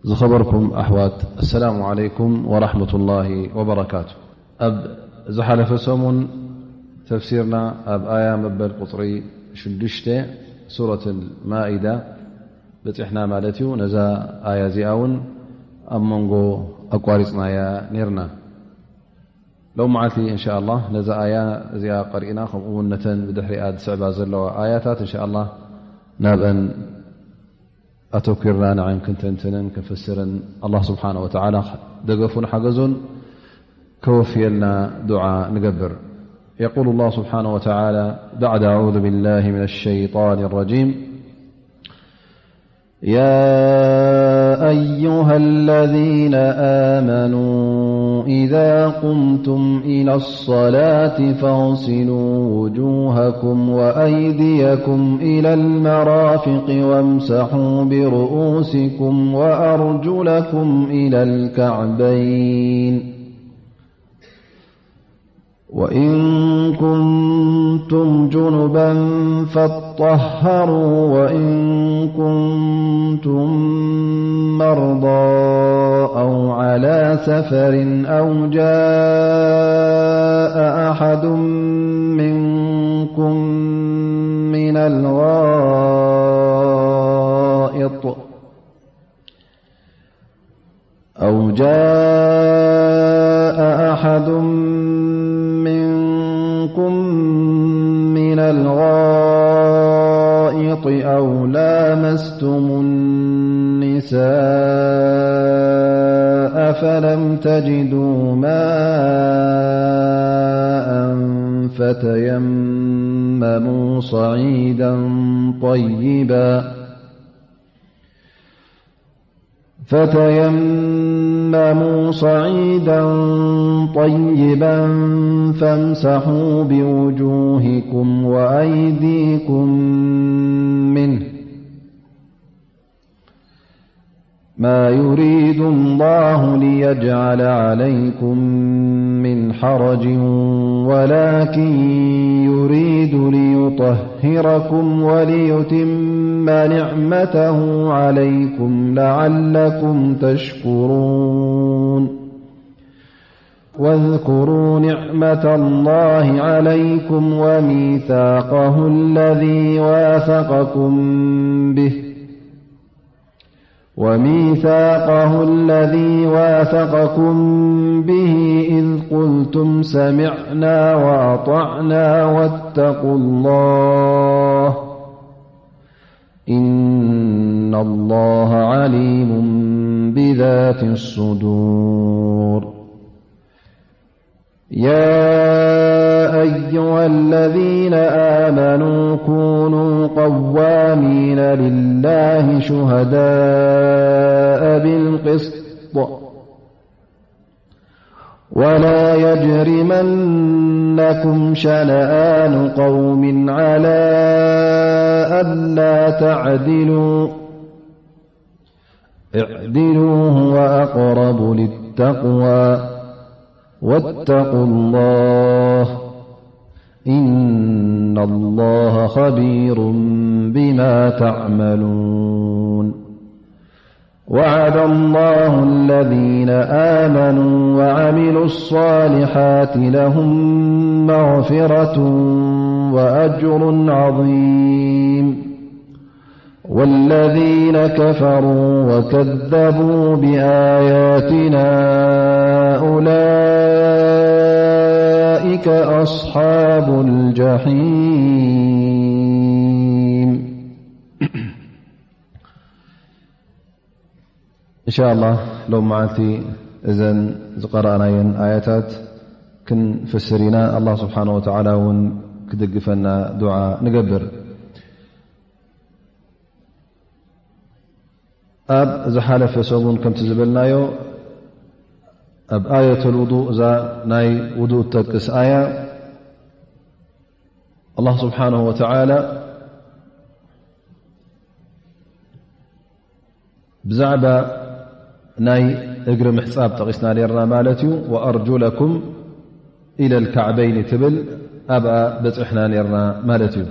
ዝኸበርኩም ኣሕዋት፣ ኣሰላሙ ዓለይኩም ወራሕመቱላሂ ወበረካቱ። ኣብ ዝሓለፈ ሰሙን ተፍሲርና ኣብ ኣያ መበል ቁፅሪ ሽዱሽተ ሱረት ማኢዳ በፂሕና ማለት እዩ። ነዛ ኣያ እዚኣ እውን ኣብ መንጎ ኣቋሪፅናያ ነይርና። ሎም መዓልቲ እንሻ ኣላህ ነዛ ኣያ እዚኣ ቀሪእና፣ ከምኡ እውን ነተን ብድሕሪኣ ዝስዕባ ዘለዋ ኣያታት እንሻ ኣላህ ናብአን ኣተኲርና ንዐን ክንተንትንን ክንፍስርን ኣላህ ስብሓነ ወተዓላ ደገፉን ሓገዙን ከወፍየልና ዱዓ ንገብር። يقول الله سبحانه وتعالى بعد أعوذ بالله من الشيطان الرجيم. يا أيها الذين آمنوا إذا قمتم إلى الصلاة فاغسلوا وجوهكم وأيديكم إلى المرافق وامسحوا برؤوسكم وأرجلكم إلى الكعبين، وإن كنتم جنبا فاطهروا، وإن كنتم مرضى أو على سفر أو جاء أحد منكم من الغائط أو جاء أحد منكم من الغائط أو لامستم النساء فلم تجدوا ماء فتيمموا صعيدا طيبا فتيمموا صعيدا طيبا فامسحوا بوجوهكم وأيديكم منه، ما يريد الله ليجعل عليكم من حرج، ولكن يريد ليطهركم وليتم نعمته عليكم لعلكم تشكرون. واذكروا نعمة الله عليكم وميثاقه الذي واثقكم به وميثاقه الذي واثقكم به إذ قلتم سمعنا وأطعنا واتقوا الله إن الله عليم بذات الصدور. يا أيها الذين آمنوا كونوا قوامين لله شهداء بالقسط ولا يجرمنكم شنآن قوم على ألا تعدلوا اعدلوا هو أقرب للتقوى واتقوا الله إن الله خبير بما تعملون. وعد الله الذين آمنوا وعملوا الصالحات لهم مغفرة وأجر عظيم. والذين كفروا وكذبوا بآياتنا أولئك أصحاب الجحيم. إن شاء الله ሎም መዓልቲ እዘን ዝቀረኣናየን ኣያታት ክንፍስር ኢና። ኣላህ ስብሓነ ወተዓላ እውን ክድግፈና ዱዓ ንገብር። ኣብ ዝሓለፈ ሰሙን ከምቲ ዝበልናዮ ኣብ ኣየተል ውዱእ፣ እዛ ናይ ውዱእ እትጠቅስ ኣያ፣ ኣላህ ስብሓነሁ ወተዓላ ብዛዕባ ናይ እግሪ ምሕጻብ ጠቒስና ነርና ማለት እዩ። ወኣርጁለኩም ኢለል ካዕበይኒ ትብል ኣብኣ በጺሕና ነርና ማለት እዩ።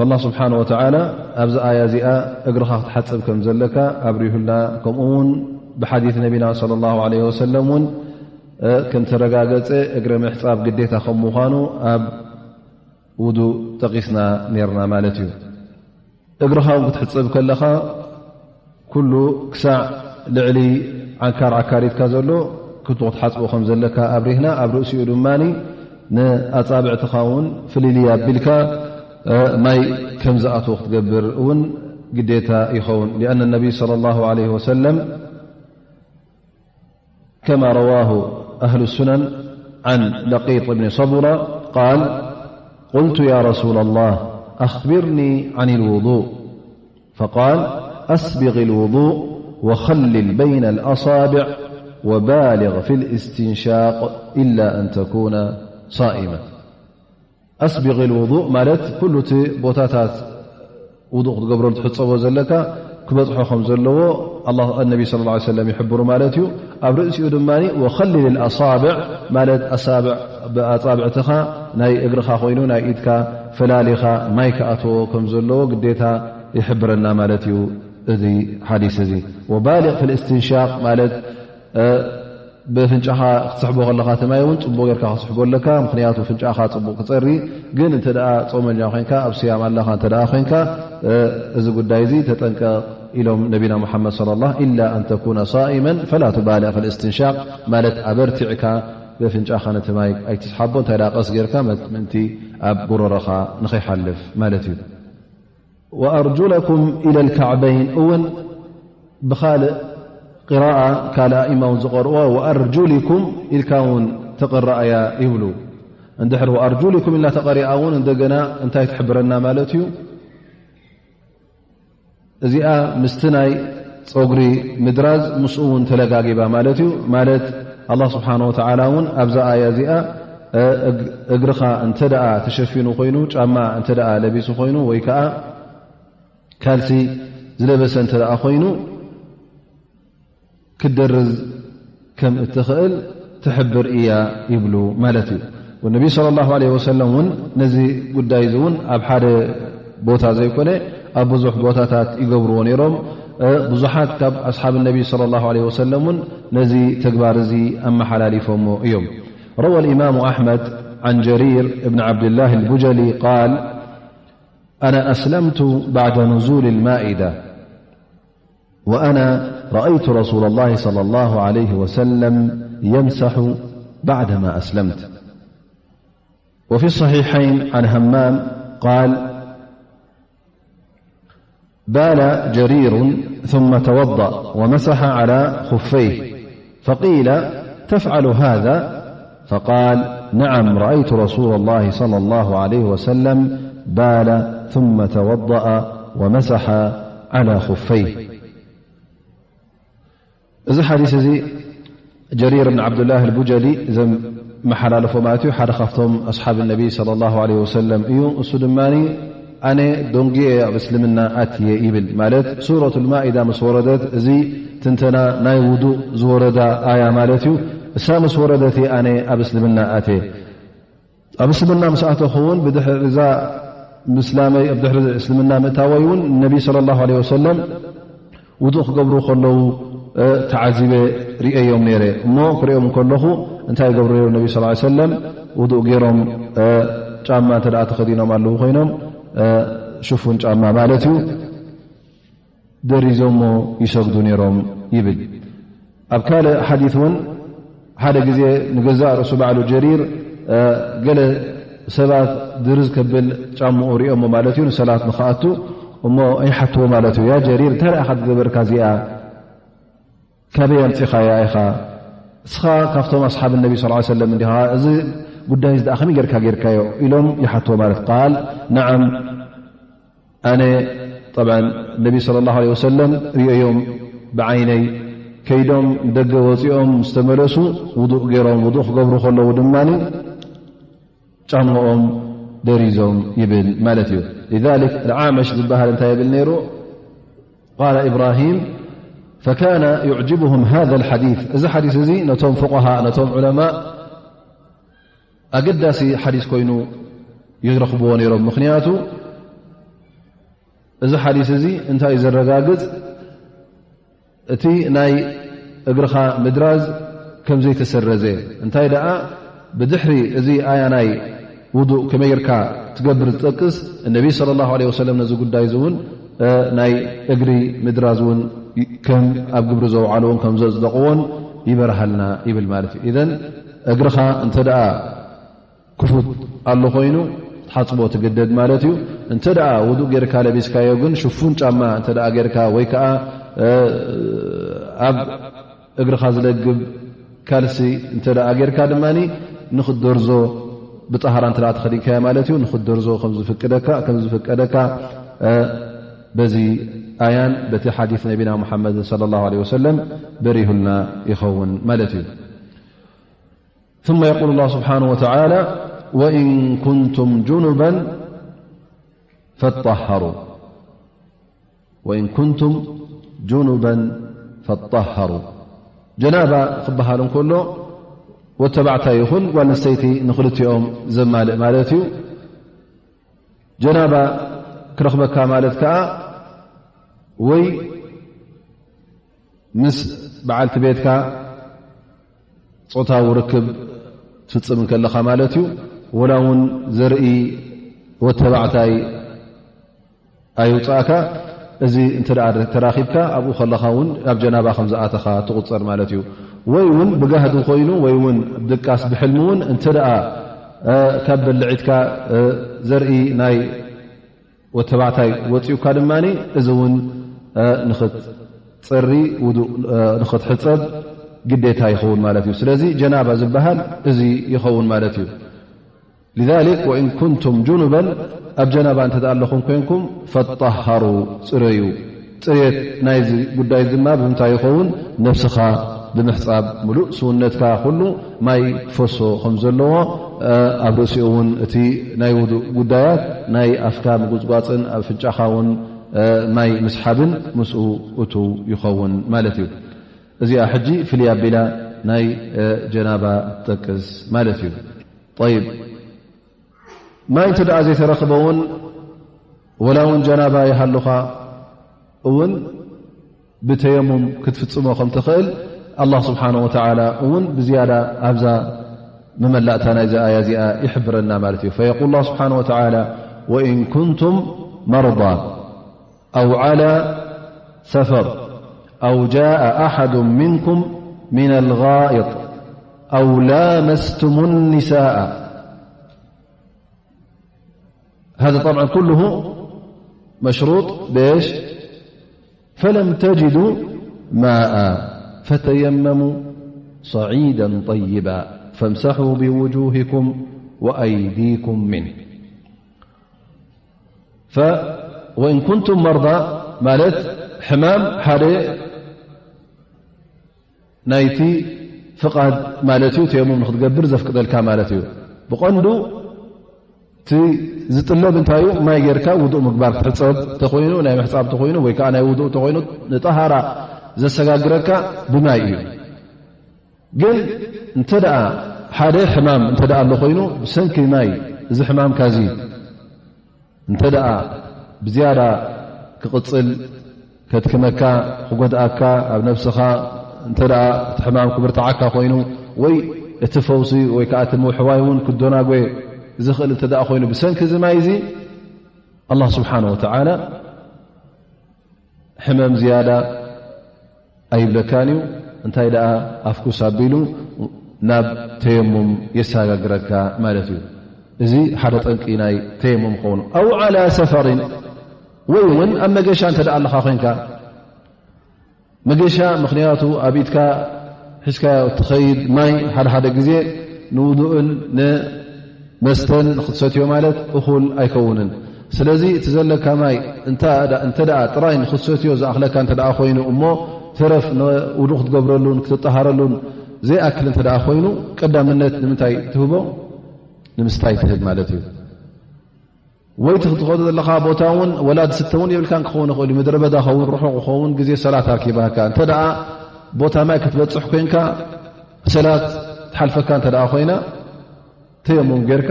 ኣላህ ስብሓነ ወተዓላ ኣብዚ ኣያ እዚኣ እግርኻ ክትሓጽብ ከም ዘለካ ኣብሪሁልና። ከምኡ እውን ብሓዲት ነቢና ሰለላሁ ዐለይሂ ወሰለም እውን፣ እ፣ ከም ተረጋገጸ እግሪ ምሕጻብ ግዴታ ከም ምዃኑ ኣብ ውዱእ ጠቒስና ነይርና ማለት እዩ። እግርኻ እውን ክትሕጽብ ከለኻ ኩሉ ክሳዕ ልዕሊ ዓንካር ዓካሪትካ ዘሎ ክቱ ክትሓጽቦ ከም ዘለካ ኣብሪህና። ኣብ ርእሲኡ ድማ ንኣጻብዕትኻ እውን ፍልልይ ኣቢልካ፣ እ፣ ማይ ከም ዝኣትዎ ክትገብር እውን ግዴታ ይኸውን። لأن النبي صلى الله عليه وسلم كما رواه أهل السنن عن لقيط بن صبرة قال: قلت: يا رسول الله، أخبرني عن الوضوء. فقال: أسبغ الوضوء وخلل بين الأصابع وبالغ في الاستنشاق إلا أن تكون صائما. أسبغ الوضوء ማለት ኩሉ እቲ ቦታታት ውዱእ ክትገብረሉ ትሕጸቦ ዘለካ ክበጽሖ ከም ዘለዎ ኣላህ፣ ነቢ ሰለላሁ ዐለይሂ ወሰለም ይሕብሩ ማለት እዩ። ኣብ ርእሲኡ ድማ ወኸልል ኣሳብዕ ማለት ኣሳብዕ፣ ብኣጻብዕትኻ ናይ እግርኻ ኮይኑ ናይ ኢድካ ፈላሊኻ ማይ ክኣትዎ ከም ዘለዎ ግዴታ ይሕብረና ማለት እዩ እዚ ሓዲስ እዚ። ወባሊግ ፊል እስትንሻቅ ማለት እ፣ ብፍንጫኻ ክትስሕቦ ከለኻ እቲ ማይ እውን ጽቡቕ ጌርካ ክትስሕቦ ኣለካ። ምኽንያቱ ፍንጫኻ ጽቡቕ ክጸሪ። ግን እንተ ደኣ ጾመኛ ኮይንካ፣ ኣብ ስያም ኣለኻ እንተ ደኣ ኮይንካ፣ እ፣ እዚ ጉዳይ እዚ ተጠንቀቕ ኢሎም ነቢና ሙሓመድ ሰለላሁ፣ ኢላ ኣን ተኩነ ሳኢመን ፈላ ቱባሊግ ፊል እስትንሻቅ ማለት ኣበርቲዕካ ብፍንጫኻ ነቲ ማይ ኣይትስሓቦ፣ እንታይ ደኣ ቀስ ጌርካ መት-፣ ምእንቲ ኣብ ጉረሮኻ ንኸይሓልፍ ማለት እዩ። ወኣርጁለኩም ኢለል ካዕበይን እውን ብኻልእ ቂራኣ ካልእ ኣኢማ እውን ዝቐርኦ ወኣርጁሊኩም ኢልካ እውን ተቐረኣያ ይብሉ። እንድሕር ወኣርጁሊኩም ኢልና ተቐሪኣ እውን እንደገና እንታይ ትሕብረና ማለት እዩ? እዚኣ ምስቲ ናይ ጸጉሪ ምድራዝ ምስኡ እውን ተለጋጊባ ማለት እዩ። ማለት ኣላህ ስብሓነ ወተዓላ እውን ኣብዛ ኣያ እዚኣ፣ እ፣ እግ-፣ እግርኻ እንተ ደኣ ተሸፊኑ ኮይኑ፣ ጫማ እንተ ደኣ ለቢሱ ኮይኑ፣ ወይ ከኣ ካልሲ ዝለበሰ እንተ ደኣ ኮይኑ፣ ክትደርዝ ከም እትኽእል ትሕብር እያ ይብሉ ማለት እዩ። ወነቢ ሰለላሁ ዐለይሂ ወሰለም እውን ነዚ ጉዳይ እዚ እውን ኣብ ሓደ ቦታ ዘይኮነ ኣብ ብዙሕ ቦታታት ይገብርዎ ነይሮም። እ፣ ብዙሓት ካብ ኣስሓብ ነቢ ሰለላሁ ዐለይሂ ወሰለም እውን ነዚ ተግባር እዚ ኣመሓላሊፎሞ እዮም። روى الإمام أحمد عن جرير بن عبد الله البجلي قال: أنا أسلمت بعد نزول المائدة، وأنا رأيت رسول الله صلى الله عليه وسلم يمسح بعدما أسلمت. وفي الصحيحين عن همام قال: بال جرير ثم توضأ ومسح على خفيه، فقيل: تفعل هذا؟ فقال: نعم، رأيت رسول الله صلى الله عليه وسلم بال ثم توضأ ومسح على خفيه. እዚ ሓዲስ እዚ ጀሪር ብን ዓብዱላህ ኣልቡጀሊ ዘመሓላለፎ ማለት እዩ። ሓደ ካብቶም ኣስሓብ ነቢ ሰለላሁ ዐለይሂ ወሰለም እዩ። እሱ ድማ ኣነ ደንጉየ ኣብ እስልምና ኣትየ ይብል። ማለት ሱረቱል ማኢዳ ምስ ወረደት፣ እዚ ትንተና ናይ ውዱእ ዝወረዳ ኣያ ማለት እዩ። እሳ ምስ ወረደት እየ ኣነ ኣብ እስልምና ኣትየ። ኣብ እስልምና ምስ ኣተኹ እውን ብድሕሪ እዛ ምስላመይ፣ ኣብ ድሕሪ እስልምና ምእታወይ እውን ነቢ ሰለላሁ ዐለይሂ ወሰለም ውዱእ ክገብሩ ከለዉ፣ እ፣ ተዓዚበ ርእየዮም ነይረ። እሞ ክርእዮም ከለኹ እንታይ ይገብሩ ነይሩ ነቢ ሰለላሁ ዐለይሂ ወሰለም? ውዱእ ገይሮም፣ እ፣ ጫማ እንተ ደኣ ተኸዲኖም ኣለዉ ኮይኖም፣ እ፣ ሽፉን ጫማ ማለት እዩ፣ ደሪዞሞ ይሰግዱ ነይሮም ይብል። ኣብ ካልእ ሓዲት እውን ሓደ ግዜ ንገዛእ ርእሱ ባዕሉ ጀሪር፣ እ፣ ገለ ሰባት ድርዝ ከብል ጫምኡ ርእዮሞ ማለት እዩ፣ ንሰላት ንኽኣቱ እሞ ይሓትዎ ማለት እዩ። ያ ጀሪር፣ እንታይ ደኣ ኢኻ ዝገበርካ እዚኣ? ካበይ ኣምጺኻያ ኢኻ? እስኻ ካብቶም ኣስሓብ ነቢ ሰለላሁ ዐለይሂ ወሰለም እንዲኻ? እዚ ጉዳይ እዚ ደኣ ከመይ ጌርካ ጌርካዮ? ኢሎም ይሓትዎ ማለት። ቃል፣ ነዓም፣ ኣነ ጠብዓን ነቢ ሰለላሁ ዐለይሂ ወሰለም ርእዮም ብዓይነይ፣ ከይዶም ደገ ወፂኦም ምስ ተመለሱ ውዱእ ገይሮም፣ ውዱእ ክገብሩ ከለዉ ድማ ጫምኦም ደሪዞም ይብል ማለት እዩ። لذلك الأعمش ዝበሃል እንታይ ይብል ነይሩ? قال إبراهيم: فكان يعجبهم هذا الحديث. እዚ ሓዲስ እዚ ነቶም ፉቀሃእ፣ ነቶም ዑለማእ ኣገዳሲ ሓዲስ ኮይኑ ይረኽብዎ ነይሮም። ምኽንያቱ እዚ ሓዲስ እዚ እንታይ እዩ ዘረጋግጽ? እቲ ናይ እግርኻ ምድራዝ ከም ዘይተሰረዘ። እንታይ ደኣ ብድሕሪ እዚ ኣያ ናይ ውዱእ ከመይ ጌርካ ትገብር ዝጠቅስ፣ እነቢ ሰለላሁ ዐለይሂ ወሰለም ነዚ ጉዳይ እዚ እውን፣ እ፣ ናይ እግሪ ምድራዝ እውን ከም ኣብ ግብሪ ዘውዓልዎን ከም ዘጽደቕዎን ይበርሃልና ይብል ማለት እዩ። ኢዘን እግርኻ እንተ ደኣ ክፉት ኣሎ ኮይኑ ክትሓጽቦ ትግደድ ማለት እዩ። እንተ ደኣ ውዱእ ጌርካ ለቢስካዮ ግን ሽፉን ጫማ እንተ ደኣ ጌርካ ወይ ከኣ፣ እ፣ ኣብ እግርኻ ዝለግብ ካልሲ እንተ ደኣ ጌርካ ድማ ንኽትደርዞ ብጠሃራ እንተ ደኣ ተኸዲንካዮ ማለት እዩ። ንኽትደርዞ ከም ዝፍቅደካ፣ ከም ዝፍቀደካ፣ እ፣ በዚ ኣያን በቲ ሓዲስ ነቢና ሙሓመድን ሰለላሁ ዐለይሂ ወሰለም በሪሁልና ይኸውን ማለት እዩ። ثم يقول الله سبحانه وتعالى: وإن كنتم جنبا فاطهروا. وإن كنتم جنبا فاطهروا. ጀናባ ክበሃል እንከሎ ወተባዕታይ ይኹን ጓል ኣንስተይቲ ንኽልቲኦም ዘማልእ ማለት እዩ። ጀናባ ክረኽበካ ማለት ከኣ ወይ ምስ በዓልቲ ቤትካ ጾታዊ ርክብ ትፍጽም እንከለኻ ማለት እዩ። ወላ እውን ዘርኢ ወተባዕታይ ኣይውጻእካ። እዚ እንተ ደኣ ተራኺብካ ኣብኡ ከለኻ እውን ኣብ ጀናባ ከም ዝኣተኻ ትቑጸር ማለት እዩ። ወይ እውን ብጋህዲ ኮይኑ ወይ እውን ድቃስ ብሕልሚ እውን እንተ ደኣ፣ እ፣ ካብ በልዒትካ፣ እ፣ ዘርኢ ናይ ወተባዕታይ ወጺኡካ ድማ እዚ እውን፣ እ፣ ንኽትጸሪ ውዱእ፣ እ፣ ንኽትሕጸብ ግዴታ ይኸውን ማለት እዩ። ስለዚ ጀናባ ዝበሃል እዚ ይኸውን ማለት እዩ። لذلك وإن كنتم جنبا፣ ኣብ ጀናባ እንተ ደኣ ኣለኹም ኮይንኩም፣ فطهروا፣ ጽረዩ። ጽሬት ናይዚ ጉዳይ ድማ ብምንታይ ይኸውን? ነብስኻ ብምሕጻብ፣ ምሉእ ስውነትካ ኩሉ ማይ ክፈሶ ከም ዘለዎ፣ እ፣ ኣብ ርእሲኡ እውን እቲ ናይ ውዱእ ጉዳያት ናይ ኣፍካ ምጉጽጓጽን ኣፍንጫኻ እውን፣ እ፣ ማይ ምስሓብን ምስኡ እቱ ይኸውን ማለት እዩ። እዚኣ ሕጂ ፍልይ ኣቢላ ናይ፣ እ፣ ጀናባ ትጠቅስ ማለት እዩ። ጠይብ፣ ማይ እንተ ደኣ ዘይተረኽበ እውን፣ ወላ እውን ጀናባ ይሃሉኻ እውን፣ ብተየሙም ክትፍጽሞ ከም ትኽእል፣ ኣላህ ስብሓነሁ ወተዓላ እውን ብዝያዳ ኣብዛ መመላእታ ናይዛ ኣያ እዚኣ ይሕብረና ማለት እዩ። فيقول الله سبحانه وتعالى: وإن كنتم مرضى أو على سفر أو جاء أحد منكم من الغائط أو لامستم النساء. هذا طبعا كله مشروط بإيش؟ فلم تجدوا ماء فتيمموا صعيدا طيبا فامسحوا بوجوهكم وأيديكم منه. ف-، وإن كنتم مرضى ማለት ሕማም ሓደ ናይቲ ፍቓድ ማለት እዩ፣ ተየሙም ንኽትገብር ዘፍቅደልካ ማለት እዩ። ብቐንዱ እቲ ዝጥለብ እንታይ እዩ? ማይ ጌርካ ውዱእ ምግባር ክትሕጸብ ተኾይኑ፣ ናይ ምሕጻብ ተኾይኑ ወይ ከኣ ናይ ውዱእ ተኾይኑ፣ ንጠሃራ ዘሰጋግረካ ብማይ እዩ። ግን እንተ ደኣ ሓደ ሕማም እንተ ደኣ ኣሎ ኮይኑ፣ ብሰንኪ ማይ እዚ ሕማምካ እዚ እንተ ደኣ ብዝያዳ ክቕጽል፣ ከድክመካ፣ ክጎድኣካ፣ ኣብ ነብስኻ እንተ ደኣ እቲ ሕማም ክብርትዓካ ኮይኑ፣ ወይ እቲ ፈውሲ ወይ ከኣ እቲ ምውሕዋይ እውን ክደናጎ ዝኽእል እንተ ደኣ ኮይኑ፣ ብሰንኪ እዚ ማይ እዚ ኣላህ ስብሓነሁ ወተዓላ ሕመም ዝያዳ ኣይብለካን እዩ። እንታይ ደኣ ኣፍኩስ ኣቢሉ ናብ ተየሙም የሰጋግረካ ማለት እዩ። እዚ ሓደ ጠንቂ ናይ ተየሙም ክኸውን። ኣው ዓላ ሰፈሪን፣ ወይ እውን ኣብ መገሻ እንተ ደኣ ኣለኻ ኮይንካ፣ መገሻ ምኽንያቱ ኣብ ኢድካ ሒዝካዮ እትኸይድ ማይ ሓደ ሓደ ግዜ ንውዱእን ንመስተን ንኽትሰትዮ ማለት እኹል ኣይከውንን። ስለዚ እቲ ዘለካ ማይ እንተ ደኣ፣ እንተ ደኣ ጥራይ ንኽትሰትዮ ዝኣኽለካ እንተ ደኣ ኮይኑ እሞ ተረፍ ንውዱእ ክትገብረሉን ክትጠሃረሉን ዘይኣክል እንተ ደኣ ኮይኑ ቀዳምነት ንምንታይ ትህቦ? ንምስታይ ትህብ ማለት እዩ። ወይ እቲ ክትኸዶ ዘለኻ ቦታ እውን ወላ ዝስተ እውን የብልካን ክኸውን ይኽእል እዩ። ምድረ በዳ ኸውን፣ ርሑቕ ክኸውን፣ ግዜ ሰላት ኣርኪባካ። እንተ ደኣ ቦታ ማይ ክትበጽሕ ኮይንካ፣ ሰላት ትሓልፈካ እንተ ደኣ ኮይና፣ ተየሙም ጌርካ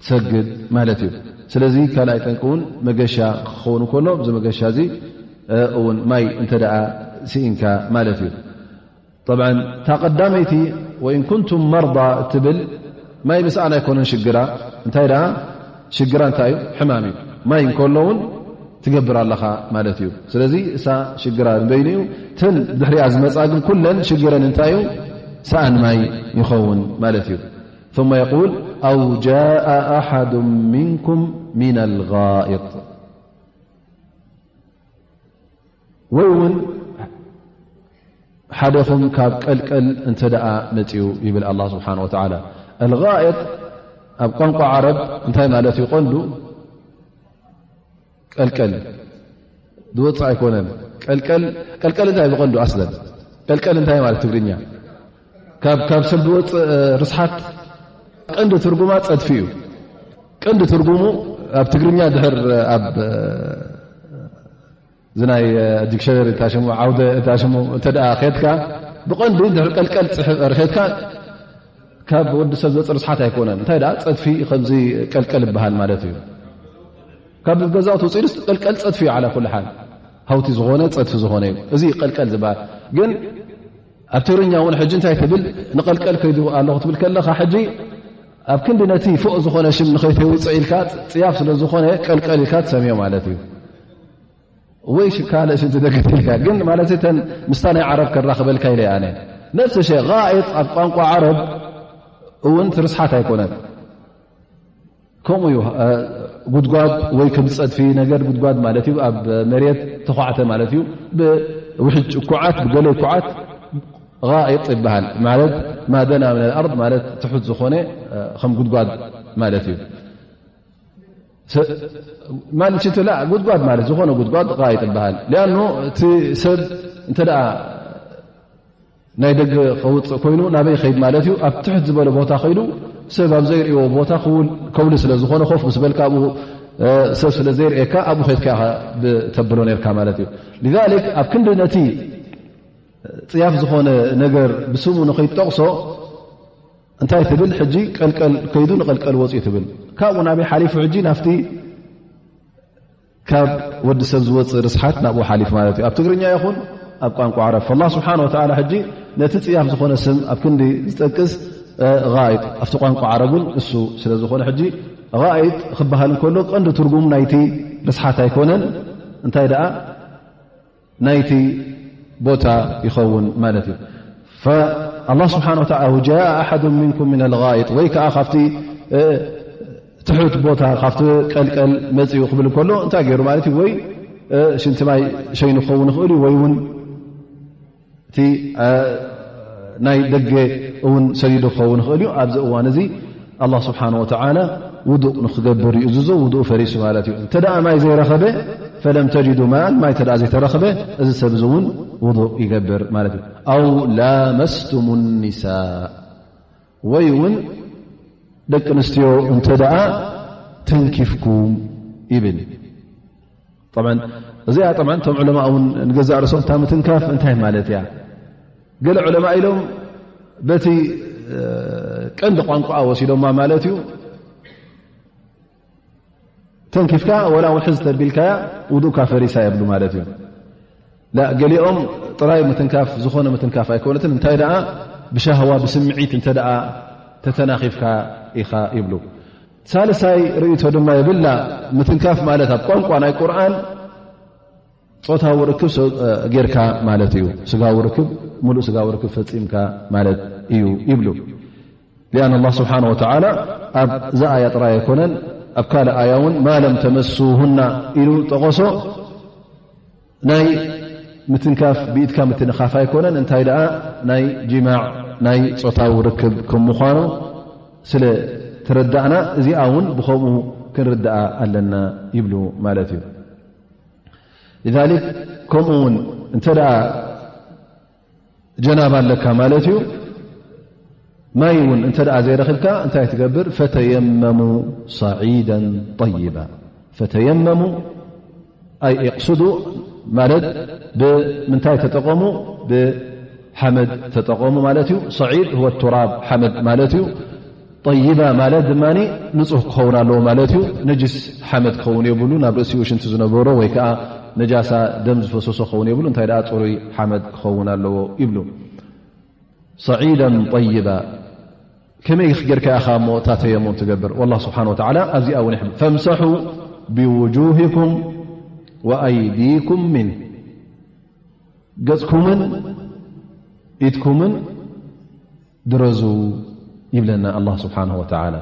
ትሰግድ ማለት እዩ። ስለዚ ካልኣይ ጠንቂ እውን መገሻ ክኸውን ከሎ፣ እዚ መገሻ እዚ እውን ማይ እንተ ደኣ ስኢንካ ማለት እዩ። ጠብዓን እታ ቀዳመይቲ ወኢን ኩንቱም መርዳ እትብል ማይ ምስኣን ኣይኮነን ሽግራ። እንታይ ደኣ ሽግራ እንታይ እዩ? ሕማም እዩ። ማይ እንከሎ እውን ትገብር ኣለኻ ማለት እዩ። ስለዚ እሳ ሽግራ ንበይኑ እዩ። እተን ብድሕሪኣ ዝመጻ ግን ኩለን ሽግረን እንታይ እዩ? ሰኣን ማይ ይኸውን ማለት እዩ። ثم يقول أو جاء أحد منكم من الغائط ወይ እውን ሓደኹም ካብ ቀልቀል እንተ ደኣ መጺኡ ይብል ኣላህ ስብሓን ወተዓላ። ኣልጋኢጥ ኣብ ቋንቋ ዓረብ እንታይ ማለት እዩ? ቀንዱ ቀልቀል ዝወፅእ ኣይኮነን። ቀልቀል፣ ቀልቀል እንታይ ብቐንዱ ኣስለን? ቀልቀል እንታይ ማለት ትግርኛ? ካብ፣ ካብ ሰብ ዝወፅእ ርስሓት ቀንዲ ትርጉማ ፀድፊ እዩ። ቀንዲ ትርጉሙ ኣብ ትግርኛ ድሕር ኣብ እዚ ናይ ዲክሸነሪ እታ ሽሙ ዓውደ እታ ሽሙ እንተ ደኣ ኸድካ ብቐንዱ ድሕሪ ቀልቀል ጽሕፍ ኸድካ ካብ ወዲ ሰብ ዝወጽእ ርስሓት ኣይኮነን። እንታይ ደኣ ጸድፊ ከምዚ ቀልቀል ይበሃል ማለት እዩ። ካብ ገዛውቲ ውፅኢት ውስጥ ቀልቀል ጸድፊ እዩ። ዓላ ኩሉ ሓል ሃውቲ ዝኾነ ጸድፊ ዝኾነ እዩ። እዚ ቀልቀል ዝበሃል ግን ኣብ ትግርኛ እውን ሕጂ እንታይ ትብል ንቐልቀል ከይዱ ኣለኹ ትብል ከለኻ ሕጂ ኣብ ክንዲ ነቲ ፎእ ዝኾነ ሽም ንኸይተውፅእ ኢልካ ጽያፍ ስለ ዝኾነ ቀልቀል ኢልካ ትሰምዮ ማለት እዩ። ወይ ካልእ ሽንቲ ደገት ኢልካ ግን ማለት እተን ምስታ ናይ ዓረብ ከራኽበልካ ኢለ ኣነ ነፍሲ ሸ ጋኢጥ ኣብ ቋንቋ ዓረብ እውን ትርስሓት ኣይኮነን። ከምኡ እዩ። ጉድጓድ ወይ ከም ጸድፊ ነገር ጉድጓድ ማለት እዩ። ኣብ መሬት ተዃዕተ ማለት እዩ። ብውሕጅ እኩዓት ብገለ እኩዓት ጋኢጥ ይበሃል። ማለት ማደና ምን ኣርድ ማለት ትሑት ዝኾነ ከም ጉድጓድ ማለት እዩ። ማንችትላ ጉድጓድ ማለት ዝኾነ ጉድጓድ ቃይጥ ይበሃል። ሊኣኑ እቲ ሰብ እንተ ደኣ ናይ ደገ ከውፅእ ኮይኑ ናበይ ከይድ ማለት እዩ? ኣብ ትሕት ዝበለ ቦታ ከይዱ ሰብ ኣብ ዘይርእዎ ቦታ ክውል ከውሊ ስለ ዝኾነ ኮፍ ምስ በልካ ኣብኡ ሰብ ስለ ዘይርእየካ ኣብኡ ከድካ ኢኻ ብተብሎ ነርካ ማለት እዩ። ሊዛሊክ ኣብ ክንዲ ነቲ ፅያፍ ዝኾነ ነገር ብስሙ ንኸይትጠቕሶ እንታይ ትብል ሕጂ? ቀልቀል ከይዱ ንቐልቀል ወፅኡ ትብል። ካብኡ ናበይ ሓሊፉ ሕጂ? ናብቲ ካብ ወዲ ሰብ ዝወፅእ ርስሓት ናብኡ ሓሊፉ ማለት እዩ። ኣብ ትግርኛ ይኹን ኣብ ቋንቋ ዓረብ። ፈላህ ስብሓን ወተዓላ ሕጂ ነቲ ፅያፍ ዝኾነ ስም ኣብ ክንዲ ዝጠቅስ ጋይጥ ኣብቲ ቋንቋ ዓረብ እውን እሱ ስለ ዝኾነ ሕጂ ጋይጥ ክበሃል እንከሎ ቀንዲ ትርጉም ናይቲ ርስሓት ኣይኮነን። እንታይ ደኣ ናይቲ ቦታ ይኸውን ማለት እዩ። ኣላህ ስብሓን ወተዓላ ኣው ጃአ ኣሓዱ ሚንኩም ምን ኣልጋይጥ ወይ ከዓ ካብቲ ትሑት ቦታ ካብቲ ቀልቀል መፅኡ ክብል ከሎ እንታይ ገይሩ ማለት እዩ? ወይ ሽንቲ ማይ ሸይኑ ክኸውን ይኽእል እዩ ወይ እውን እቲ ናይ ደገ እውን ሰዲዱ ክኸውን ይኽእል እዩ። ኣብዚ እዋን እዚ ኣላህ ስብሓን ወተዓላ ውዱእ ንክገብር ይእዝዞ። ውዱእ ፈሪሱ ማለት እዩ። እንተ ደኣ ማይ ዘይረኸበ ፈለም ተጅዱ ማን ማይ እንተ ደኣ ዘይተረኸበ እዚ ሰብ እዚ እውን ውዱእ ይገብር ማለት እዩ። ኣው ላመስቱሙ ኒሳ ወይ እውን ደቂ ኣንስትዮ እንተ ደኣ ተንኪፍኩም ይብል። እዚኣ እቶም ዑለማ እውን ንገዛእ ርእሶም እታ ምትንካፍ እንታይ ማለት እያ? ገለ ዑለማ ኢሎም በቲ ቀንዲ ቋንቋ ወሲዶማ ማለት እዩ። ተንኪፍካ ወላ እውን ሕዚ ተቢልካያ ውዱእካ ፈሪሳ የብሉ ማለት እዩ። ገሊኦም ጥራይ ምትንካፍ ዝኾነ ምትንካፍ ኣይኮነትን፣ እንታይ ደኣ ብሻህዋ ብስምዒት እንተ ደኣ ተተናኺፍካ ኢኻ ይብሉ። ሳልሳይ ርእይቶ ድማ ይብላ ምትንካፍ ማለት ኣብ ቋንቋ ናይ ቁርኣን ጾታዊ ርክብ ጌርካ ማለት እዩ። ስጋዊ ርክብ፣ ሙሉእ ስጋዊ ርክብ ፈጺምካ ማለት እዩ ይብሉ። ሊኣን ኣላህ ስብሓን ወተዓላ ኣብ እዛ ኣያ ጥራይ ኣይኮነን፣ ኣብ ካልእ ኣያ እውን ማ ለም ተመሱሁና ኢሉ ጠቐሶ። ናይ ምትንካፍ ብኢድካ ምትንኻፍ ኣይኮነን፣ እንታይ ደኣ ናይ ጅማዕ ናይ ጾታዊ ርክብ ከም ምዃኑ ስለ ተረዳእና እዚኣ እውን ብኸምኡ ክንርድኣ ኣለና ይብሉ ማለት እዩ። ሊዛሊክ ከምኡ እውን እንተ ደኣ ጀናባ ኣለካ ማለት እዩ። ማይ እውን እንተ ደኣ ዘይረኺብካ እንታይ ትገብር? ፈተየመሙ ሰዒደን ጠይባ። ፈተየመሙ ኣይ እቕስዱ ማለት ብምንታይ ተጠቐሙ? ብሓመድ ተጠቐሙ ማለት እዩ። ሰዒድ ህወ ቱራብ ሓመድ ማለት እዩ። ጠይባ ማለት ድማ ንጹህ ክኸውን ኣለዎ ማለት እዩ። ነጅስ ሓመድ ክኸውን የብሉ፣ ናብ ርእሲኡ ሽንቲ ዝነበሮ ወይ ከዓ ነጃሳ ደም ዝፈሰሶ ክኸውን የብሉ። እንታይ ደኣ ጽሩይ ሓመድ ክኸውን ኣለዎ ይብሉ። ሰዒዳን ጠይባ። ከመይ ጌርካ ኢኻ እሞ እታ ተየሙም ትገብር? ወላህ ስብሓን ወተዓላ ኣብዚኣ እውን ይሕብ። ፈምሰሑ ብውጁሂኩም ወኣይዲኩም ሚን። ገጽኩምን ኢድኩምን ድረዙ ይብለና ኣላህ ስብሓንሁ ወተዓላ።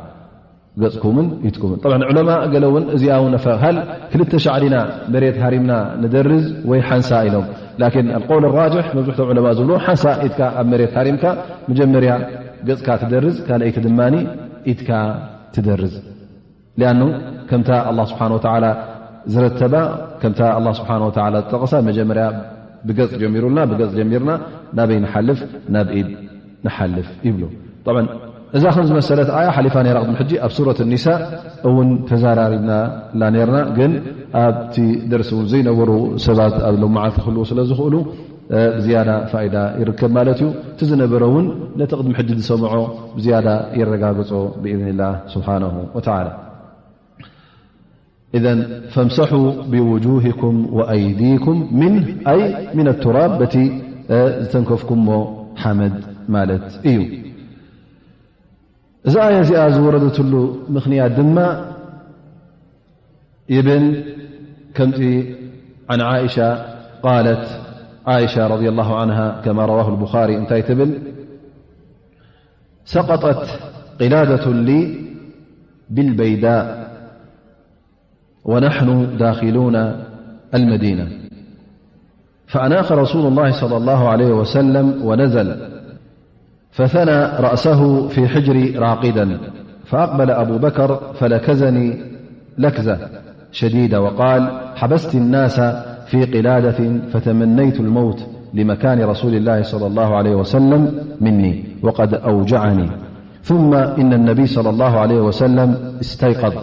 ገጽኩምን ኢድኩምን። ጠብዓን ዑለማ ገለ እውን እዚኣ እውን ነፈ-፣ ሃል ክልተ ሻዕሪና መሬት ሃሪምና ንደርዝ ወይ ሓንሳ ኢሎም። ላኪን ኣልቀውል ራጅሕ መብዝሕቶም ዑለማ ዝብሉ ሓንሳ ኢድካ ኣብ መሬት ሃሪምካ መጀመርያ ገጽካ ትደርዝ፣ ካልኣይቲ ድማ ኢድካ ትደርዝ። ሊኣኑ ከምታ ኣላህ ስብሓን ወተዓላ ዝረተባ፣ ከምታ ኣላህ ስብሓን ወተዓላ ዝጠቐሳ መጀመርያ ብገጽ ጀሚሩልና፣ ብገጽ ጀሚርና ናበይ ንሓልፍ? ናብ ኢድ ንሓልፍ ይብሉ። ጠብዓን እዛ ከም ዝመሰለት ኣያ ሓሊፋ ነይራ። ቅድሚ ሕጂ ኣብ ሱረት ኒሳእ እውን ተዘራሪብናላ ነይርና፣ ግን ኣብቲ ደርሲ እውን ዘይነበሩ ሰባት ኣብ ሎም መዓልቲ ክህልዉ ስለ ዝኽእሉ፣ እ፣ ብዝያዳ ፋይዳ ይርከብ ማለት እዩ። እቲ ዝነበረ እውን ነቲ ቅድሚ ሕጂ ዝሰምዖ ብዝያዳ የረጋግጾ ብኢዝኒላህ ስብሓነሁ ወተዓላ። إذن فامسحوا بوجوهكم وأيديكم منه، أي من التراب، በቲ፣ እ፣ ዝተንከፍኩሞ ሓመድ ማለት እዩ። እዛ ኣያ እዚኣ ዝወረደትሉ ምኽንያት ድማ ይብል ከምቲ عن عائشة قالت، عائشة رضي الله عنها كما رواه البخاري እንታይ ትብል؟ سقطت قلادة لي بالبيداء ونحن داخلون المدينة، فأناخ رسول الله صلى الله عليه وسلم ونزل، فثنى رأسه في حجري راقدا، فأقبل أبو بكر فلكزني لكزة شديدة وقال: حبست الناس في قلادة فتمنيت الموت لمكان رسول الله صلى الله عليه وسلم مني وقد أوجعني. ثم إن النبي صلى الله عليه وسلم استيقظ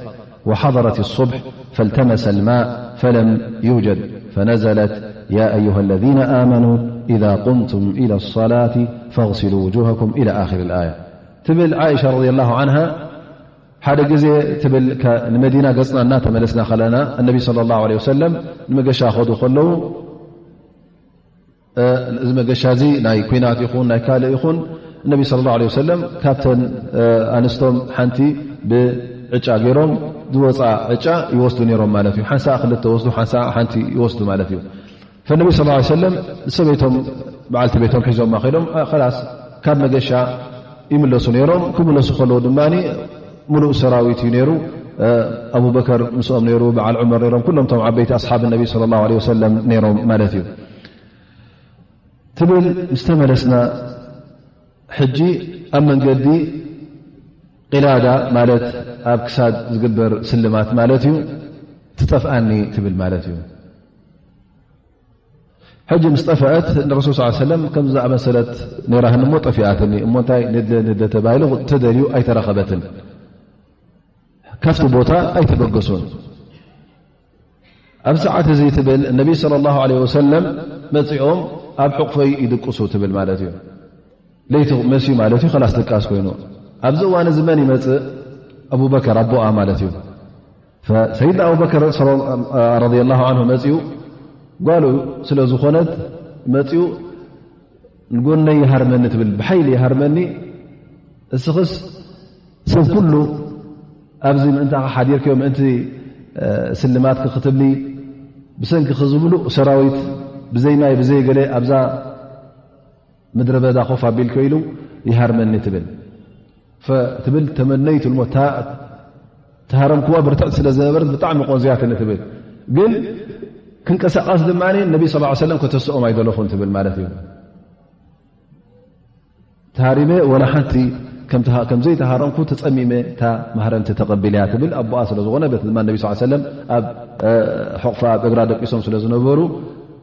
وحضرت الصبح فالتمس الماء فلم يوجد فنزلت: يا أيها الذين آمنوا إذا قمتم إلى الصلاة فاغسلوا وجوهكم إلى آخر الآية. ትብል ዓኢሻ ረዲየላሁ ዓንሃ፣ ሓደ ግዜ ትብል ከ-፣ ንመዲና ገጽና እናተመለስና ከለና፣ እነቢ ሰለላሁ ዐለይሂ ወሰለም ንመገሻ ከዱ ከለዉ፣ እ፣ እዚ መገሻ እዚ ናይ ኲናት ይኹን ናይ ካልእ ይኹን፣ እነቢ ሰለላሁ ዐለይሂ ወሰለም ካብተን፣ እ፣ ኣንስቶም ሓንቲ ብዕጫ ገይሮም ዝወጻ ዕጫ ይወስዱ ነይሮም ማለት እዩ። ሓንሳኣ ክልተ ወስዱ፣ ሓንሳኣ ሓንቲ ይወስዱ ማለት እዩ። ፈነቢ ሰለላሁ ዐለይሂ ወሰለም ሰበይቶም፣ በዓልቲ ቤቶም ሒዞማ ከይዶም፣ እ፣ ኸላስ ካብ መገሻ ይምለሱ ነይሮም። ክምለሱ ከለዉ ድማ ምሉእ ሰራዊት እዩ ነይሩ። እ፣ ኣቡበከር ምስኦም ነይሩ፣ በዓል ዑመር ነይሮም፣ ኩሎም እቶም ዓበይቲ ኣስሓብ ነቢ ሰለላሁ ዐለይሂ ወሰለም ነይሮም ማለት እዩ። ትብል፣ ምስ ተመለስና ሕጂ ኣብ መንገዲ ቂላዳ ማለት ኣብ ክሳድ ዝግበር ስልማት ማለት እዩ፣ ትጠፍኣኒ ትብል ማለት እዩ። ሕጂ ምስ ጠፍአት ንረሱል ሰለላሁ ዐለይሂ ወሰለም ከም ዝኣመሰለት ነይራህኒ እሞ ጠፊኣትኒ እሞ እንታይ ንድለ ንድለ ተባሂሉ ተደልዩ ኣይተረኸበትን። ካብቲ ቦታ ኣይተበገሱን። ኣብ ሰዓት እዚ ትብል፣ ነቢ ሰለላሁ ዐለይሂ ወሰለም መጺኦም ኣብ ሕቑፈይ ይድቅሱ ትብል ማለት እዩ። ለይቲ መስዩ ማለት እዩ፣ ከላስ ድቃስ ኮይኑ። ኣብዚ እዋን እዚ መን ይመጽእ? ኣቡበከር ኣቦኣ ማለት እዩ። ፈሰይድና ኣቡበከር ሰለ-፣ ረዲየላሁ ዐንሁ መጺኡ፣ ጓሉ ስለ ዝኾነት መጺኡ፣ ንጎነይ ይሃርመኒ ትብል፣ ብሓይሊ ይሃርመኒ። እስኽስ ሰብ ኩሉ ኣብዚ ምእንታኻ ሓዲርክዮ፣ ምእንቲ፣ እ፣ ስልማትኪ ክትብሊ፣ ብሰንኪ ዝምሉእ ሰራዊት ብዘይ ማይ ብዘይ ገለ ኣብዛ ምድረ በዳ ኮፍ ኣቢልክዮ ኢሉ ይሃርመኒ ትብል። ፈ-፣ ትብል፣ ተመነይቱ እሞ እታ ተሃረምክዋ ብርትዕቲ ስለ ዝነበረት ብጣዕሚ ቆንዝያትኒ ትብል። ግን ክንቀሳቐስ ድማ ነቢ ሰለላሁ ዐለይሂ ወሰለም ከተስኦም ኣይደለኹን ትብል ማለት እዩ። ተሃሪመ ወላ ሓንቲ ከም ተሃ-፣ ከም ዘይተሃረምኩ ተጸሚመ እታ ማህረምቲ ተቐቢለያ ትብል። ኣቦኣ ስለ ዝኾነ በቲ ድማ ነቢ ሰለላሁ ዐለይሂ ወሰለም ኣብ፣ እ፣ ሕቑፋ ኣብ እግራ ደቂሶም ስለ ዝነበሩ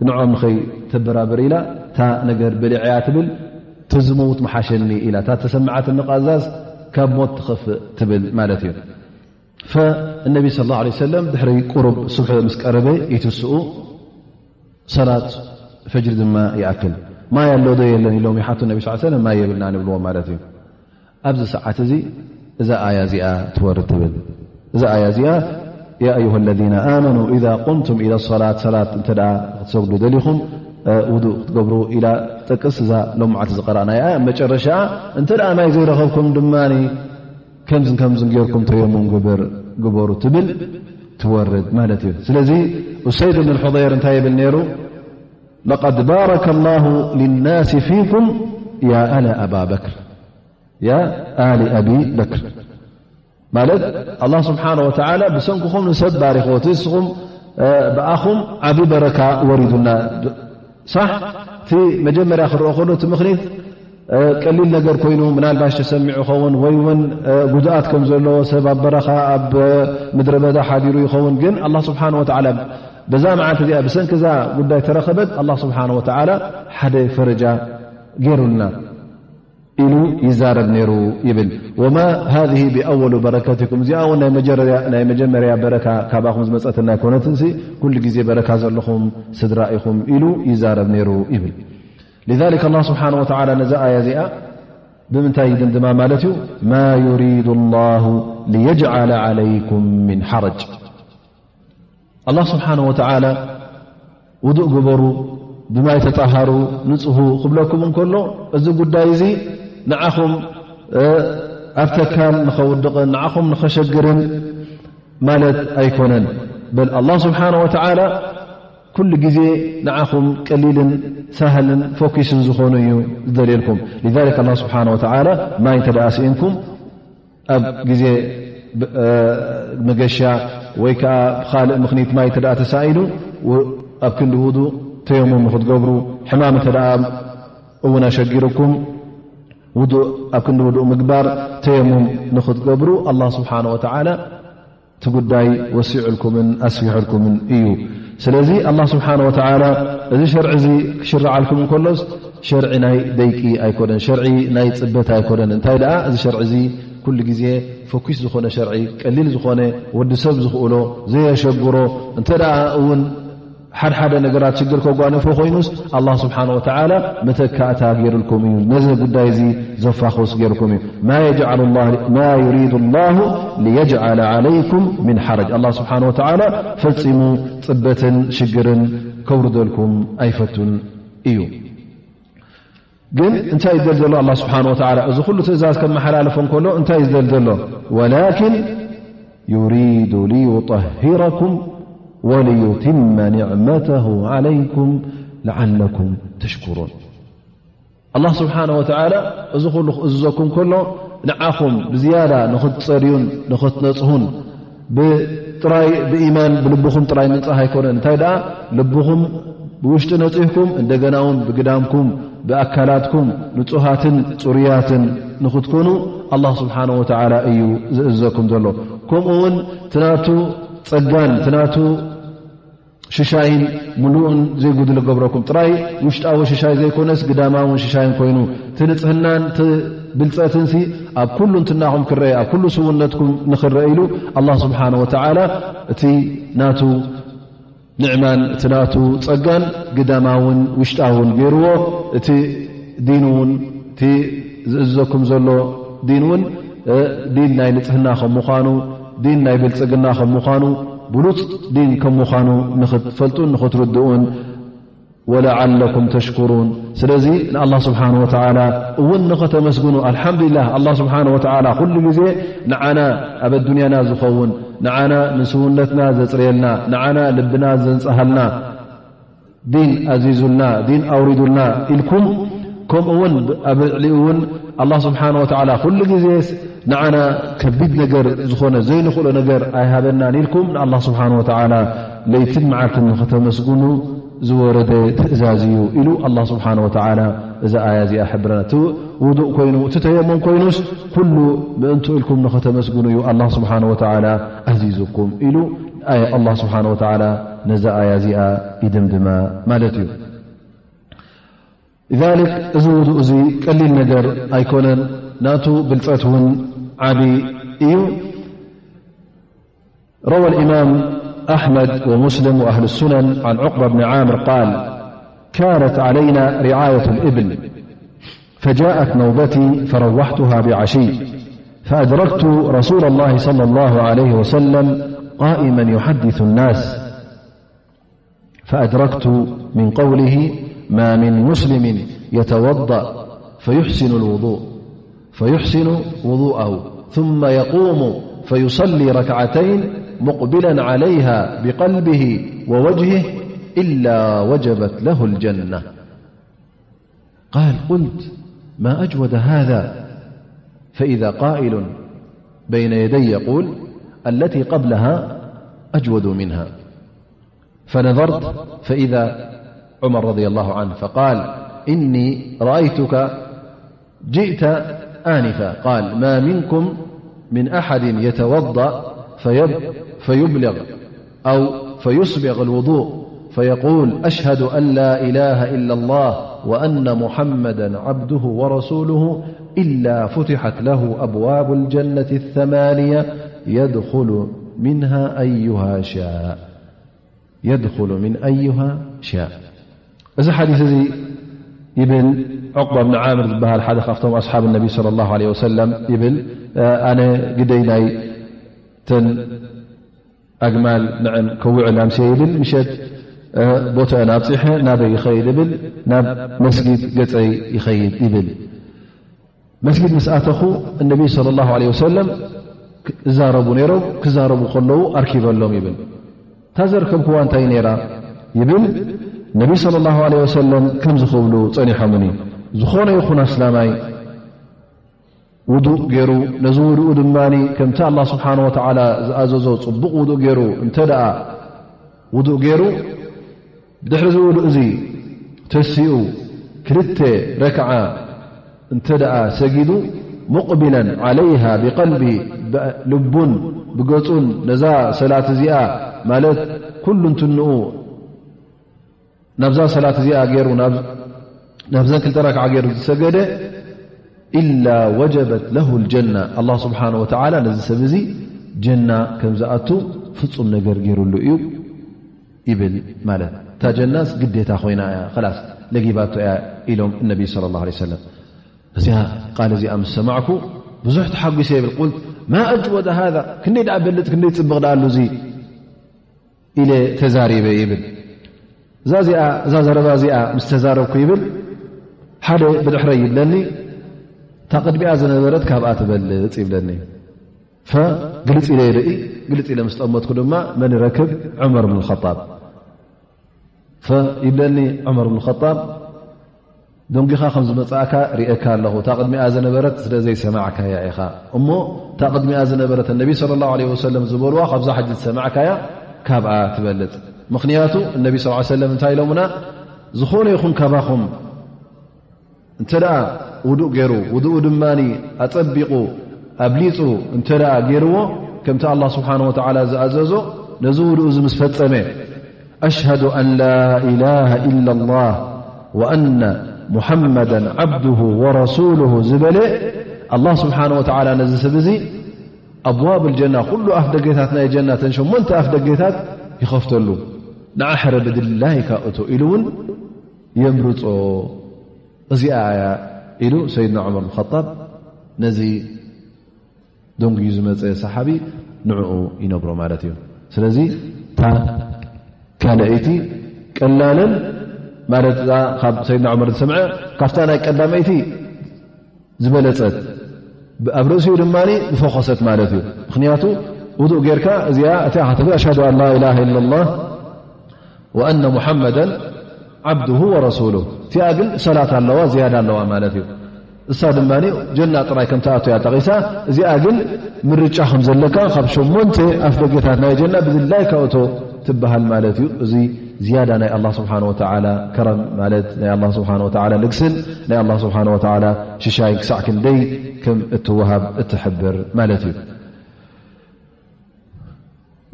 ንዕኦም ንኸይተበራብር ኢላ እታ ነገር በሊዐያ ትብል። ተዝመውት መሓሸኒ ኢላ እታ ተሰምዓትኒ ቃዛዝ ካብ ሞት ትኸፍእ ትብል ማለት እዩ። ፈእነቢ ሰለላሁ ዐለይሂ ወሰለም ድሕሪ ቁሩብ ሱብሒ ምስ ቀረበ ይትስኡ፣ ሰላት ፈጅሪ ድማ ይኣክል። ማይ ኣሎ ዶ የለን ኢሎም ይሓቱ ነቢ ሰለላሁ ዐለይሂ ወሰለም። ማይ የብልናን ይብልዎም ማለት እዩ። ኣብዚ ሰዓት እዚ እዛ ኣያ እዚኣ ትወርድ ትብል። እዛ ኣያ እዚኣ يا أيها الذين آمنوا إذا قمتم إلى الصلاة ሰላት እንተ ደኣ ክትሰግዱ ደሊኹም ውዱእ ክትገብሩ ኢላ ትጠቅስ። እዛ ሎም መዓልቲ ዝቐራእናያ ኣያ መጨረሻ እንተ ደኣ ማይ ዘይረኸብኩም ድማ ከምዝን ከምዝን ጌርኩም ተየሙም ግብር ግበሩ ትብል ትወርድ ማለት እዩ። ስለዚ ኡሰይድ ብን ሑደይር እንታይ ይብል ነይሩ? لقد بارك الله للناس فيكم يا آل أبا بكر يا آل أبي بكر ማለት ኣላህ ስብሓነ ወተዓላ ብሰንክኹም ንሰብ ባሪኽዎ፣ እቲ ንስኹም ብኣኹም ዓቢ በረካ ወሪዱና። ሳሕ እቲ መጀመርያ ክረኦ ከሎ እቲ ምኽኒት ቀሊል ነገር ኮይኑ ምናልባሽ ተሰሚዑ ይኸውን ወይ እውን ጉድኣት ከም ዘለዎ ሰብ ኣብ በረኻ ኣብ ምድረ በዳ ሓዲሩ ይኸውን። ግን ኣላህ ስብሓነ ወተዓላ በዛ መዓልቲ እዚኣ ብሰንኪ እዛ ጉዳይ ተረኸበት ኣላህ ስብሓነ ወተዓላ ሓደ ፈረጃ ገይሩልና ኢሉ ይዛረብ ነይሩ ይብል። وما هذه بأول بركتكم እዚኣ እውን ናይ መጀመርያ በረካ ካባኹም ዝመፀትና ኣይኮነትንሲ ኩሉ ግዜ በረካ ዘለኹም ስድራ ኢኹም ኢሉ ይዛረብ ነይሩ ይብል። لذلك ኣላህ ስብሓነ ወተዓላ ነዛ ኣያ እዚኣ ብምንታይ ይድምድማ ማለት እዩ? ما يريد الله ليجعل عليكم من حرج ኣላህ ስብሓነ ወተዓላ ውዱእ ግበሩ፣ ብማይ ተጣሃሩ፣ ንፅሁ ክብለኩም እንከሎ እዚ ጉዳይ እዚ ንዓኹም ኣብ ተካል ንኸውድቕን ንዓኹም ንኸሸግርን ማለት ኣይኮነን። በል ኣላህ ስብሓነ ወተዓላ ኩሉ ግዜ ንዓኹም ቀሊልን ሳህልን ፈኪስን ዝኾኑ እዩ ዝደልየልኩም። لذلك ኣላህ ስብሓነ ወተዓላ ማይ እንተ ደኣ ስኢንኩም ኣብ ግዜ መገሻ ወይ ከዓ ብኻልእ ምኽኒት ማይ እንተ ደኣ ተሳኢኑ ኣብ ክንዲ ውዱእ ተየሙም ንኽትገብሩ፣ ሕማም እንተ ደኣ እውን ኣሸጊርኩም ውዱእ ኣብ ክንዲ ውዱእ ምግባር ተየሙም ንኽትገብሩ ኣላህ ስብሓነ ወተዓላ እቲ ጉዳይ ወሲዑልኩምን ኣስፊሑልኩምን እዩ። ስለዚ ኣላህ ስብሓነ ወተዓላ እዚ ሸርዒ እዚ ክሽርዓልኩም እንከሎስ ሸርዒ ናይ ደይቂ ኣይኮነን፣ ሸርዒ ናይ ፅበት ኣይኮነን። እንታይ ደኣ እዚ ሸርዒ እዚ ኩሉ ግዜ ፈኩስ ዝኾነ ሸርዒ፣ ቀሊል ዝኾነ ወዲ ሰብ ዝኽእሎ ዘየሸግሮ፣ እንተ ደኣ እውን ሓድሓደ ነገራት ሽግር ከጓንፎ ኮይኑስ ኣላህ ስብሓነ ወተዓላ መተካእታ ገይሩልኩም እዩ። ነዚ ጉዳይ እዚ ዘፋኹስ ገይሩልኩም እዩ። ما يجعل الله ما يريد الله ليجعل عليكم من حرج ኣላህ ስብሓነ ወተዓላ ፈጺሙ ጽበትን ሽግርን ከውርደልኩም ኣይፈቱን እዩ። ግን እንታይ ይደል ዘሎ ኣላህ ስብሓነ ወተዓላ? እዚ ኩሉ ትእዛዝ ከመሓላልፎ እንከሎ እንታይ ይደል ዘሎ? ولكن يريد ليطهركم وليتم نعمته عليكم لعلكم تشكرون ኣላህ ስብሓነ ወተዓላ እዚ ኩሉ ክእዝዘኩም ከሎ ንዓኹም ብዝያዳ ንኽትጸርዩን ንኽትነጽሁን ብጥራይ ብኢማን ብልብኹም ጥራይ ምንጻህ ኣይኮነን። እንታይ ደኣ ልብኹም ብውሽጢ ነጺህኩም እንደገና እውን ብግዳምኩም ብኣካላትኩም ንጹሃትን ጽሩያትን ንኽትኮኑ ኣላህ ስብሓነ ወተዓላ እዩ ዝእዝዘኩም ዘሎ። ከምኡ እውን ትናቱ ጸጋን ትናቱ ሽሻይን ምሉእን ዘይጉድል ገብረኩም። ጥራይ ውሽጣዊ ሽሻይ ዘይኮነስ ግዳማውን ሽሻይን ኮይኑ፣ እቲ ንጽህናን እቲ ብልጸትንሲ ኣብ ኩሉ እንትናኹም ክረአ፣ ኣብ ኩሉ ስውነትኩም ንኽረአ ኢሉ ኣላህ ስብሓነ ወተዓላ እቲ ናቱ ንዕማን፣ እቲ ናቱ ጸጋን ግዳማውን ውሽጣውን ገይርዎ። እቲ ዲን እውን፣ እቲ ዝእዝዘኩም ዘሎ ዲን እውን እ፣ ዲን ናይ ንጽህና ከም ምዃኑ፣ ዲን ናይ ብልጽግና ከም ምዃኑ፣ ብሉጽ ዲን ከም ምዃኑ ንኽትፈልጡን ንኽትርድኡን፣ ወለዓለኩም ተሽኩሩን። ስለዚ ንኣላህ ስብሓነ ወተዓላ እውን ንኸተመስግኑ፣ ኣልሓምዱሊላህ፣ ኣላህ ስብሓነ ወተዓላ ኩሉ ግዜ ንዓና ኣብ ኣዱንያና ዝኸውን፣ ንዓና ንስውነትና ዘጽርየልና፣ ንዓና ልብና ዘንጽሃልና፣ ዲን ኣዚዙልና፣ ዲን ኣውሪዱልና ኢልኩም፣ ከምኡ እውን ኣብ ልዕሊኡ እውን ኣላህ ስብሓነ ወተዓላ ኩሉ ግዜስ ንዓና ከቢድ ነገር ዝኾነ ዘይንኽእሎ ነገር ኣይሃበናን ኢልኩም ንኣላህ ስብሓነ ወተዓላ ለይትን መዓልትን ንኽተመስግኑ ዝወረደ ትእዛዝ እዩ ኢሉ ኣላህ ስብሓነ ወተዓላ እዛ ኣያ እዚኣ ሕብረና። እቲ ውዱእ ኮይኑ፣ እቲ ተየሙም ኮይኑስ ኩሉ ምእንቱ ኢልኩም ንኽተመስግኑ እዩ ኣላህ ስብሓነ ወተዓላ ኣዚዙኩም ኢሉ ኣያ ኣላህ ስብሓነ ወተዓላ ነዛ ኣያ እዚኣ ይድምድማ ማለት እዩ። ذلك እዚ ውዱእ እዚ ቀሊል ነገር ኣይኮነን፣ ናቱ ብልጸት እውን ዓቢ እዩ። روى الإمام أحمد ومسلم وأهل السنن عن عقبة بن عامر قال: كانت علينا رعاية الإبل، فجاءت نوبتي فروحتها بعشي، فأدركت رسول الله صلى الله عليه وسلم قائما يحدث الناس، فأدركت من قوله: ما من مسلم يتوضأ فيحسن الوضوء، فيحسن وضوءه، ثم يقوم فيصلي ركعتين مقبلا عليها بقلبه ووجهه إلا وجبت له الجنة. قال: قلت: ما أجود هذا؟ فإذا قائل بين يدي يقول: التي قبلها أجود منها. فنظرت فإذا عمر رضي الله عنه، فقال: إني رأيتك جئت آنفا. قال: ما منكم من أحد يتوضأ فيب-، فيبلغ أو فيسبغ الوضوء فيقول: أشهد أن لا إله إلا الله وأن محمدا عبده ورسوله، إلا فتحت له أبواب الجنة الثمانية يدخل منها أيها شاء. يدخل من أيها شاء. እዚ ሓዲስ እዚ ይብል፣ ዑቅባ ብን ዓምር ዝበሃል ሓደ ካብቶም ኣስሓብ ነቢ ሰለላሁ ዐለይሂ ወሰለም ይብል፣ ኣነ ግደይ ናይ ተን ኣግማል ንዐን ከውዕል ኣምስየ ይብል፣ ምሸት ቦትአን ኣብፂሐ ናበይ ይኸይድ ይብል፣ ናብ መስጊድ ገፀይ ይኸይድ ይብል። መስጊድ ምስ ኣተኹ፣ እነቢ ሰለላሁ ዐለይሂ ወሰለም ይዛረቡ ነይሮም፣ ክዛረቡ ከለዉ ኣርኪበሎም ይብል። እታ ዘርከብክዋ እንታይ ነይራ? ይብል፣ ነቢ ሰለላሁ ዐለይሂ ወሰለም ከምዚ ክብሉ ጸኒሖምኒ፣ ዝኾነ ይኹን ኣስላማይ ውዱእ ገይሩ፣ ነዚ ውዱኡ ድማ ከምቲ ኣላህ ስብሓነ ወተዓላ ዝኣዘዞ ጽቡቕ ውዱእ ገይሩ እንተ ደኣ ውዱእ ገይሩ፣ ብድሕሪ እዚ ውዱእ እዚ ተሲኡ ክልተ ረክዓ እንተ ደኣ ሰጊዱ፣ ሙቕቢለን ዓለይሃ ቢቀልቢ፣ ብልቡን ብገጹን ነዛ ሰላት እዚኣ፣ ማለት ኩሉ እንትንኡ ናብዛ ሰላት እዚኣ ገይሩ፣ ናብ-፣ ናብዘን ክልተ ረክዓ ገይሩ ዝሰገደ፣ ኢላ ወጀበት ለሁ ልጀና፣ ኣላህ ስብሓነ ወተዓላ ነዚ ሰብ እዚ ጀና ከም ዝኣቱ ፍጹም ነገር ገይሩሉ እዩ ይብል። ማለት እታ ጀናስ ግዴታ ኮይና እያ፣ ኸላስ ለጊባቶ እያ ኢሎም እነቢ ሰለላሁ ዐለይሂ ወሰለም። እዚኣ ቃል እዚኣ ምስ ሰማዕኩ ብዙሕ ተሓጒሰ ይብል። ቁልት ማ ኣጅወደ ሃዛ፣ ክንደይ ደኣ በልጽ፣ ክንደይ ጽብቕ ደኣ ኣሉ እዚ ኢለ ተዛሪበ ይብል። እዛ እዚኣ፣ እዛ ዘረባ እዚኣ ምስ ተዛረብኩ ይብል፣ ሓደ ብድሕረይ ይብለኒ፣ እታ ቅድሚኣ ዝነበረት ካብኣ ትበልጽ ይብለኒ። ፈግልጽ ኢለ ይርኢ፣ ግልጽ ኢለ ምስ ጠመትኩ ድማ መን ይረክብ? ዑመር ብን ኸጣብ። ፈይብለኒ ዑመር ብን ኸጣብ፣ ደንጒኻ ከም ዝመጻእካ ርእየካ ኣለኹ፣ እታ ቅድሚኣ ዝነበረት ስለ ዘይሰማዕካያ ኢኻ። እሞ እታ ቅድሚኣ ዝነበረት፣ ነቢ ሰለላሁ ዐለይሂ ወሰለም ዝበልዋ፣ ካብዛ ሕጂ ዝሰማዕካያ ካብኣ ትበልጽ። ምኽንያቱ፣ ነቢ ሰለላሁ ዐለይሂ ወሰለም እንታይ ኢሎምና? ዝኾነ ይኹን ካባኹም እንተ ደኣ ውዱእ ገይሩ፣ ውዱኡ ድማ ኣጸቢቑ፣ ኣብሊጹ እንተ ደኣ ገይርዎ፣ ከምቲ ኣላህ ስብሓነ ወተዓላ ዝኣዘዞ፣ ነዚ ውዱእ እዚ ምስ ፈጸመ፣ ኣሽሀዱ ኣን ላ ኢላሃ ኢላ ላህ ወኣነ ሙሐመደን ዓብዱሁ ወረሱሉሁ ዝበለ፣ ኣላህ ስብሓነ ወተዓላ ነዚ ሰብ እዚ ኣብዋብ ልጀና፣ ኩሉ ኣፍ ደገታት ናይ ጀና፣ ተን ሸሞንተ ኣፍ ደገታት ይኸፍተሉ። ንዓ ሕረ ብድላይካ እቶ ኢሉ እውን የምርጾ። እዚኣ እያ ኢሉ ሰይድና ዑመር ብን ኸጣብ ነዚ ደንጉዩ ዝመጸ ሰሓቢ ንዕኡ ይነግሮ ማለት እዩ። ስለዚ እታ ካልኣይቲ ቀላልን ማለት እዛ ካብ ሰይድና ዑመር ዝሰምዐ ካብታ ናይ ቀዳመይቲ ዝበለጸት፣ ኣብ ርእሲኡ ድማ ዝፈኾሰት ማለት እዩ። ምኽንያቱ ውዱእ ጌርካ እዚኣ እቲኣ ከተብል ኣሽሃዱ ኣን ላ ኢላሃ ኢለላህ ወኣነ ሙሓመደን ዓብዱሁ ወረሱሉ። እቲኣ ግን ሰላት ኣለዋ፣ ዝያዳ ኣለዋ ማለት እዩ። እሳ ድማ ጀና ጥራይ ከም ትኣቱ እያ ጠቒሳ። እዚኣ ግን ምርጫ ከም ዘለካ፣ ካብ ሸሞንተ ኣፍ ደገታት ናይ ጀና ብድላይካ እቶ ትበሃል ማለት እዩ። እዚ ዝያዳ ናይ ኣላህ ስብሓነ ወተዓላ ከረም ማለት ናይ ኣላህ ስብሓነ ወተዓላ ልግስን ናይ ኣላህ ስብሓነ ወተዓላ ሽሻይን ክሳዕ ክንደይ ከም እትወሃብ እትሕብር ማለት እዩ።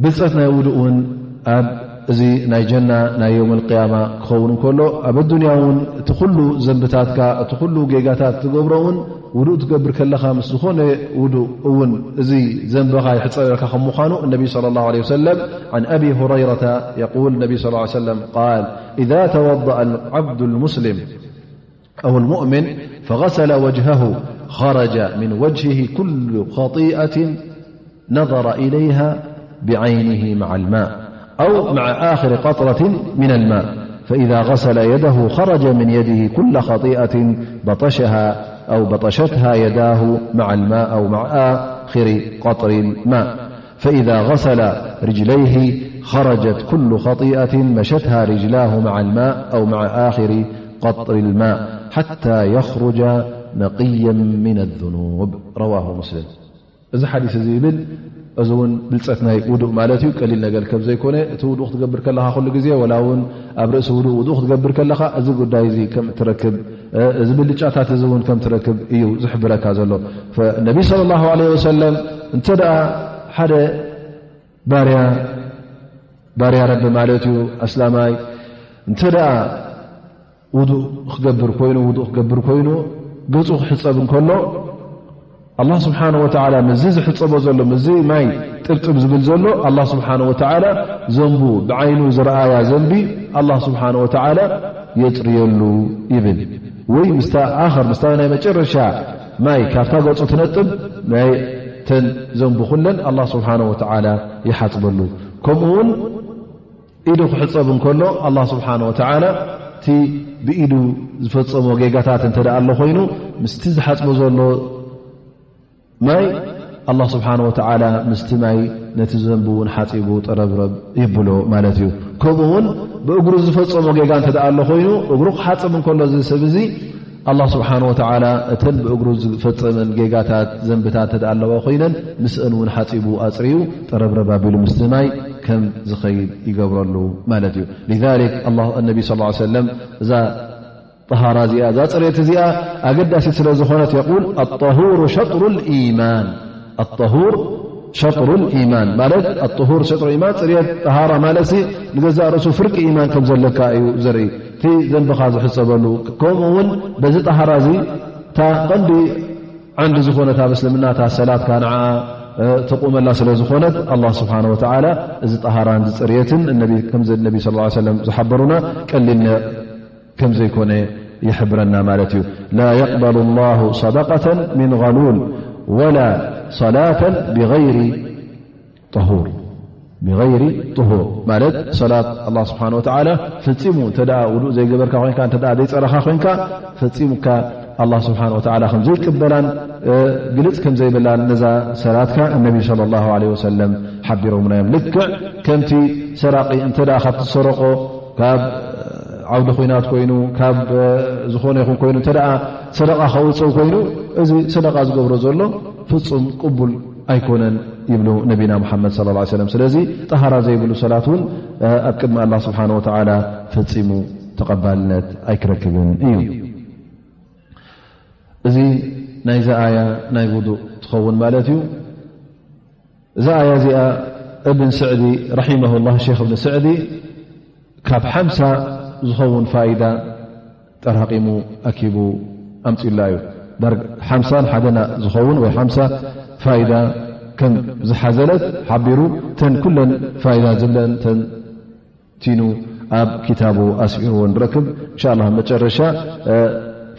ብልጸት ናይ ውዱእ እውን ኣብ እዚ ናይ ጀና ናይ የውመል ቅያማ ክኸውን እንከሎ፣ ኣብ ኣዱንያ እውን እቲ ኩሉ ዘንብታትካ፣ እቲ ኩሉ ጌጋታት ትገብሮ እውን ውዱእ ትገብር ከለኻ ምስ ዝኾነ ውዱእ እውን እዚ ዘንብኻ ይሕጸበልካ ከም ምዃኑ፣ እነቢ ሰለላሁ ዐለይሂ ወሰለም፣ عن أبي هريرة يقول، النبي صلى الله عليه وسلم قال: إذا توضأ العبد المسلم أو المؤمن فغسل وجهه خرج من وجهه كل خطيئة نظر إليها بعينه مع الماء أو مع آخر قطرة من الماء، فإذا غسل يده خرج من يده كل خطيئة بطشها أو بطشتها يداه مع الماء أو مع آخر قطر الماء، فإذا غسل رجليه خرجت كل خطيئة مشتها رجلاه مع الماء أو مع آخر قطر الماء حتى يخرج نقيا من الذنوب. رواه مسلم. እዚ ሓዲስ እዚ ይብል፣ እዚ እውን ብልጸት ናይ ውዱእ ማለት እዩ። ቀሊል ነገር ከም ዘይኮነ፣ እቲ ውዱእ ክትገብር ከለኻ ኩሉ ግዜ፣ ወላ እውን ኣብ ርእሲ ውዱእ ውዱእ ክትገብር ከለኻ፣ እዚ ጉዳይ እዚ ከም እትረክብ፣ እ፣ እዚ ብልጫታት እዚ እውን ከም ትረክብ እዩ ዝሕብረካ ዘሎ። ፈ-፣ ነቢ ሰለላሁ ዐለይሂ ወሰለም እንተ ደኣ ሓደ ባርያ፣ ባርያ ረቢ ማለት እዩ፣ ኣስላማይ፣ እንተ ደኣ ውዱእ ክገብር ኮይኑ፣ ውዱእ ክገብር ኮይኑ፣ ገጹ ክሕጸብ እንከሎ፣ ኣላህ ስብሓነ ወተዓላ ምስዚ ዝሕጸቦ ዘሎ፣ ምስዚ ማይ ጥብጥብ ዝብል ዘሎ፣ ኣላህ ስብሓነ ወተዓላ ዘንቡ፣ ብዓይኑ ዝረኣያ ዘንቢ፣ ኣላህ ስብሓነ ወተዓላ የጽርየሉ ይብል። ወይ ምስታ ኣኸር፣ ምስታ ናይ መጨረሻ ማይ ካብታ ገጹ ትነጥብ፣ ናይ ተን ዘንቡ ኩለን ኣላህ ስብሓነ ወተዓላ ይሓጽበሉ። ከምኡ እውን ኢዱ ክሕጸብ እንከሎ፣ ኣላህ ስብሓነ ወተዓላ እቲ ብኢዱ ዝፈጸሞ ጌጋታት እንተ ደኣ ኣሎ ኮይኑ፣ ምስቲ ዝሓጽቦ ዘሎ ማይ፣ ኣላህ ስብሓነ ወተዓላ ምስቲ ማይ ነቲ ዘንቡ እውን ሓጺቡ ጠረብረብ የብሎ ማለት እዩ። ከምኡ እውን ብእግሩ ዝፈጸሞ ጌጋ እንተ ደኣ ኣሎ ኮይኑ፣ እግሩ ክሓጽብ እንከሎ እዚ ሰብ እዚ፣ ኣላህ ስብሓነ ወተዓላ እተን ብእግሩ ዝፈጸመን ጌጋታት፣ ዘንብታት እንተ ደኣ ኣለዋ ኮይነን፣ ምስአን እውን ሓጺቡ ኣጽርዩ ጠረብረብ ኣቢሉ ምስቲ ማይ ከም ዝኸይድ ይገብረሉ ማለት እዩ። ሊዛሊክ ኣላህ፣ ነቢ ሰለላሁ ዐለይሂ ወሰለም እዛ ጠሃራ እዚኣ፣ እዛ ጽሬት እዚኣ ኣገዳሲት ስለ ዝኾነት፣ የቁል፣ "ኣጠሁሩ ሸጥሩል ኢማን፣ ኣጠሁር ሸጥሩል ኢማን" ማለት፣ ኣጠሁር ሸጥሩል ኢማን፣ ጽሬት፣ ጠሃራ ማለት ሲ ንገዛእ ርእሱ ፍርቂ ኢማን ከም ዘለካ እዩ ዘርኢ። እቲ ዘንብኻ ዝሕጸበሉ፣ ከምኡ እውን በዚ ጠሃራ እዚ እታ ቀንዲ ዓንዲ ዝኾነት ኣብ እስልምና እታ ሰላትካ ንዓኣ፣ እ፣ ትቑመላ ስለ ዝኾነት፣ ኣላህ ስብሓነ ወተዓላ እዚ ጠሃራን እዚ ጽሬትን፣ እነቢ፣ ከምዚ ነቢ ሰለላሁ ዐለይሂ ወሰለም ዝሓበሩና፣ ቀሊል ነ-፣ ከም ዘይኮነ ይሕብረና ማለት እዩ። لا يقبل الله صدقة من غلول ولا صلاة بغير طهور، بغير طهور ማለት ሰላት ኣላህ ስብሓነ ወተዓላ ፈጺሙ እንተ ደኣ ውዱእ ዘይገበርካ ኮይንካ፣ እንተ ደኣ ዘይጸረኻ ኮይንካ፣ ፈጺሙካ ኣላህ ስብሓነ ወተዓላ ከም ዘይቅበላን፣ እ፣ ግልጽ ከም ዘይብላን ነዛ ሰላትካ እነቢ ሰለላሁ ዐለይሂ ወሰለም ሓቢሮምና እዮም። ልክዕ ከምቲ ሰራቂ እንተ ደኣ ካብቲ ዝሰረቆ፣ ካብ ዓውዲ ኹናት ኮይኑ፣ ካብ፣ እ፣ ዝኾነ ይኹን ኮይኑ፣ እንተ ደኣ ሰደቓ ከውጽእ ኮይኑ፣ እዚ ሰደቓ ዝገብሮ ዘሎ ፍጹም ቅቡል ኣይኮነን ይብሉ ነቢና ሙሓመድ ሰለላሁ ዐለይሂ ወሰለም። ስለዚ ጠሃራ ዘይብሉ ሰላት እውን፣ እ፣ ኣብ ቅድሚ ኣላህ ስብሓነ ወተዓላ ፈጺሙ ተቐባልነት ኣይክረክብን እዩ። እዚ ናይዚ ኣያ ናይ ውዱእ ትኸውን ማለት እዩ። እዛ ኣያ እዚኣ እብን ስዕዲ ረሒመሁላህ፣ ሼኽ እብን ስዕዲ ካብ ሓምሳ ዝኸውን ፋይዳ ጠራቂሙ ኣኪቡ ኣምጺኡላ እዩ። ዳር-፣ ሓምሳን ሓደና ዝኸውን ወይ ሓምሳ ፋይዳ ከም ዝሓዘለት ሓቢሩ፣ ተን ኩለን ፋይዳ ዝብለን ተን ቲኑ ኣብ ኪታቡ ኣስፊርዎ ንረክብ። እንሻ ኣላህ መጨረሻ፣ እ፣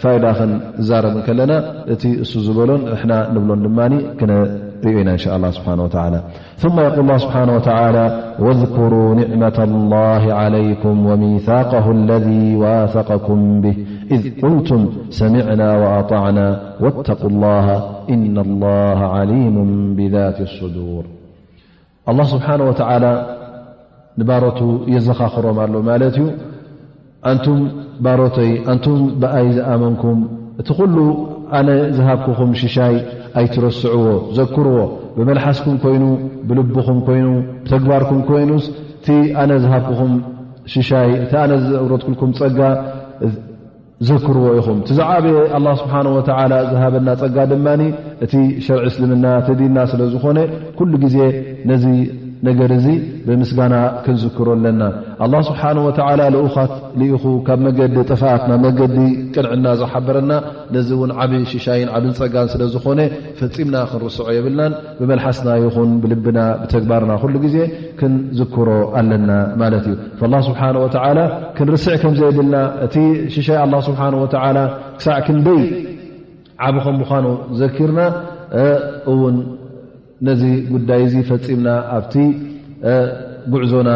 ፋይዳ ክንዛረብ እንከለና እቲ እሱ ዝበሎን እሕና ንብሎን ድማ ክነርእዮ ኢና እንሻ ኣላህ ስብሓነ ወተዓላ። ثم يقول الله سبحانه وتعالى: واذكروا نعمة الله عليكم وميثاقه الذي واثقكم به إذ قلتم سمعنا وأطعنا واتقوا الله إن الله عليم بذات الصدور. ኣላህ ስብሓነ ወተዓላ ንባሮቱ የዘኻኽሮም ኣሎ ማለት እዩ። ኣንቱም ባሮተይ፣ ኣንቱም ብኣይ ዝኣመንኩም፣ እቲ ኩሉ ኣነ ዝሃብኩኹም ሽሻይ ኣይትረስዕዎ፣ ዘክርዎ። ብመልሓስኩም ኮይኑ፣ ብልብኹም ኮይኑ፣ ብተግባርኩም ኮይኑስ፣ እቲ ኣነ ዝሃብኩኹም ሽሻይ፣ እቲ ኣነ ዘውረድኩልኩም ጸጋ ዘክርዎ ኢኹም። እቲ ዝዓበየ ኣላህ ስብሓነ ወተዓላ ዝሃበና ጸጋ ድማ እቲ ሸርዒ እስልምና፣ እቲ ዲንና ስለ ዝኾነ፣ ኩሉ ግዜ ነዚ ነገር እዚ ብምስጋና ክንዝክሮ ኣለና። ኣላህ ስብሓነ ወተዓላ ልኡኻት ልኢኹ ካብ መገዲ ጥፍኣት ናብ መገዲ ቅንዕና ዝሓበረና፣ ነዚ እውን ዓቢ ሽሻይን ዓብን ጸጋን ስለ ዝኾነ፣ ፈጺምና ክንርስዖ የብልናን። ብመልሓስና ይኹን ብልብና፣ ብተግባርና ኩሉ ግዜ ክንዝክሮ ኣለና ማለት እዩ። ፈላህ ስብሓነ ወተዓላ ክንርስዕ ከም ዘየብልና፣ እቲ ሽሻይ ኣላህ ስብሓነ ወተዓላ ክሳዕ ክንደይ ዓቢ ከም ምዃኑ ዘኪርና እውን ነዚ ጉዳይ እዚ ፈጺምና ኣብቲ ጉዕዞና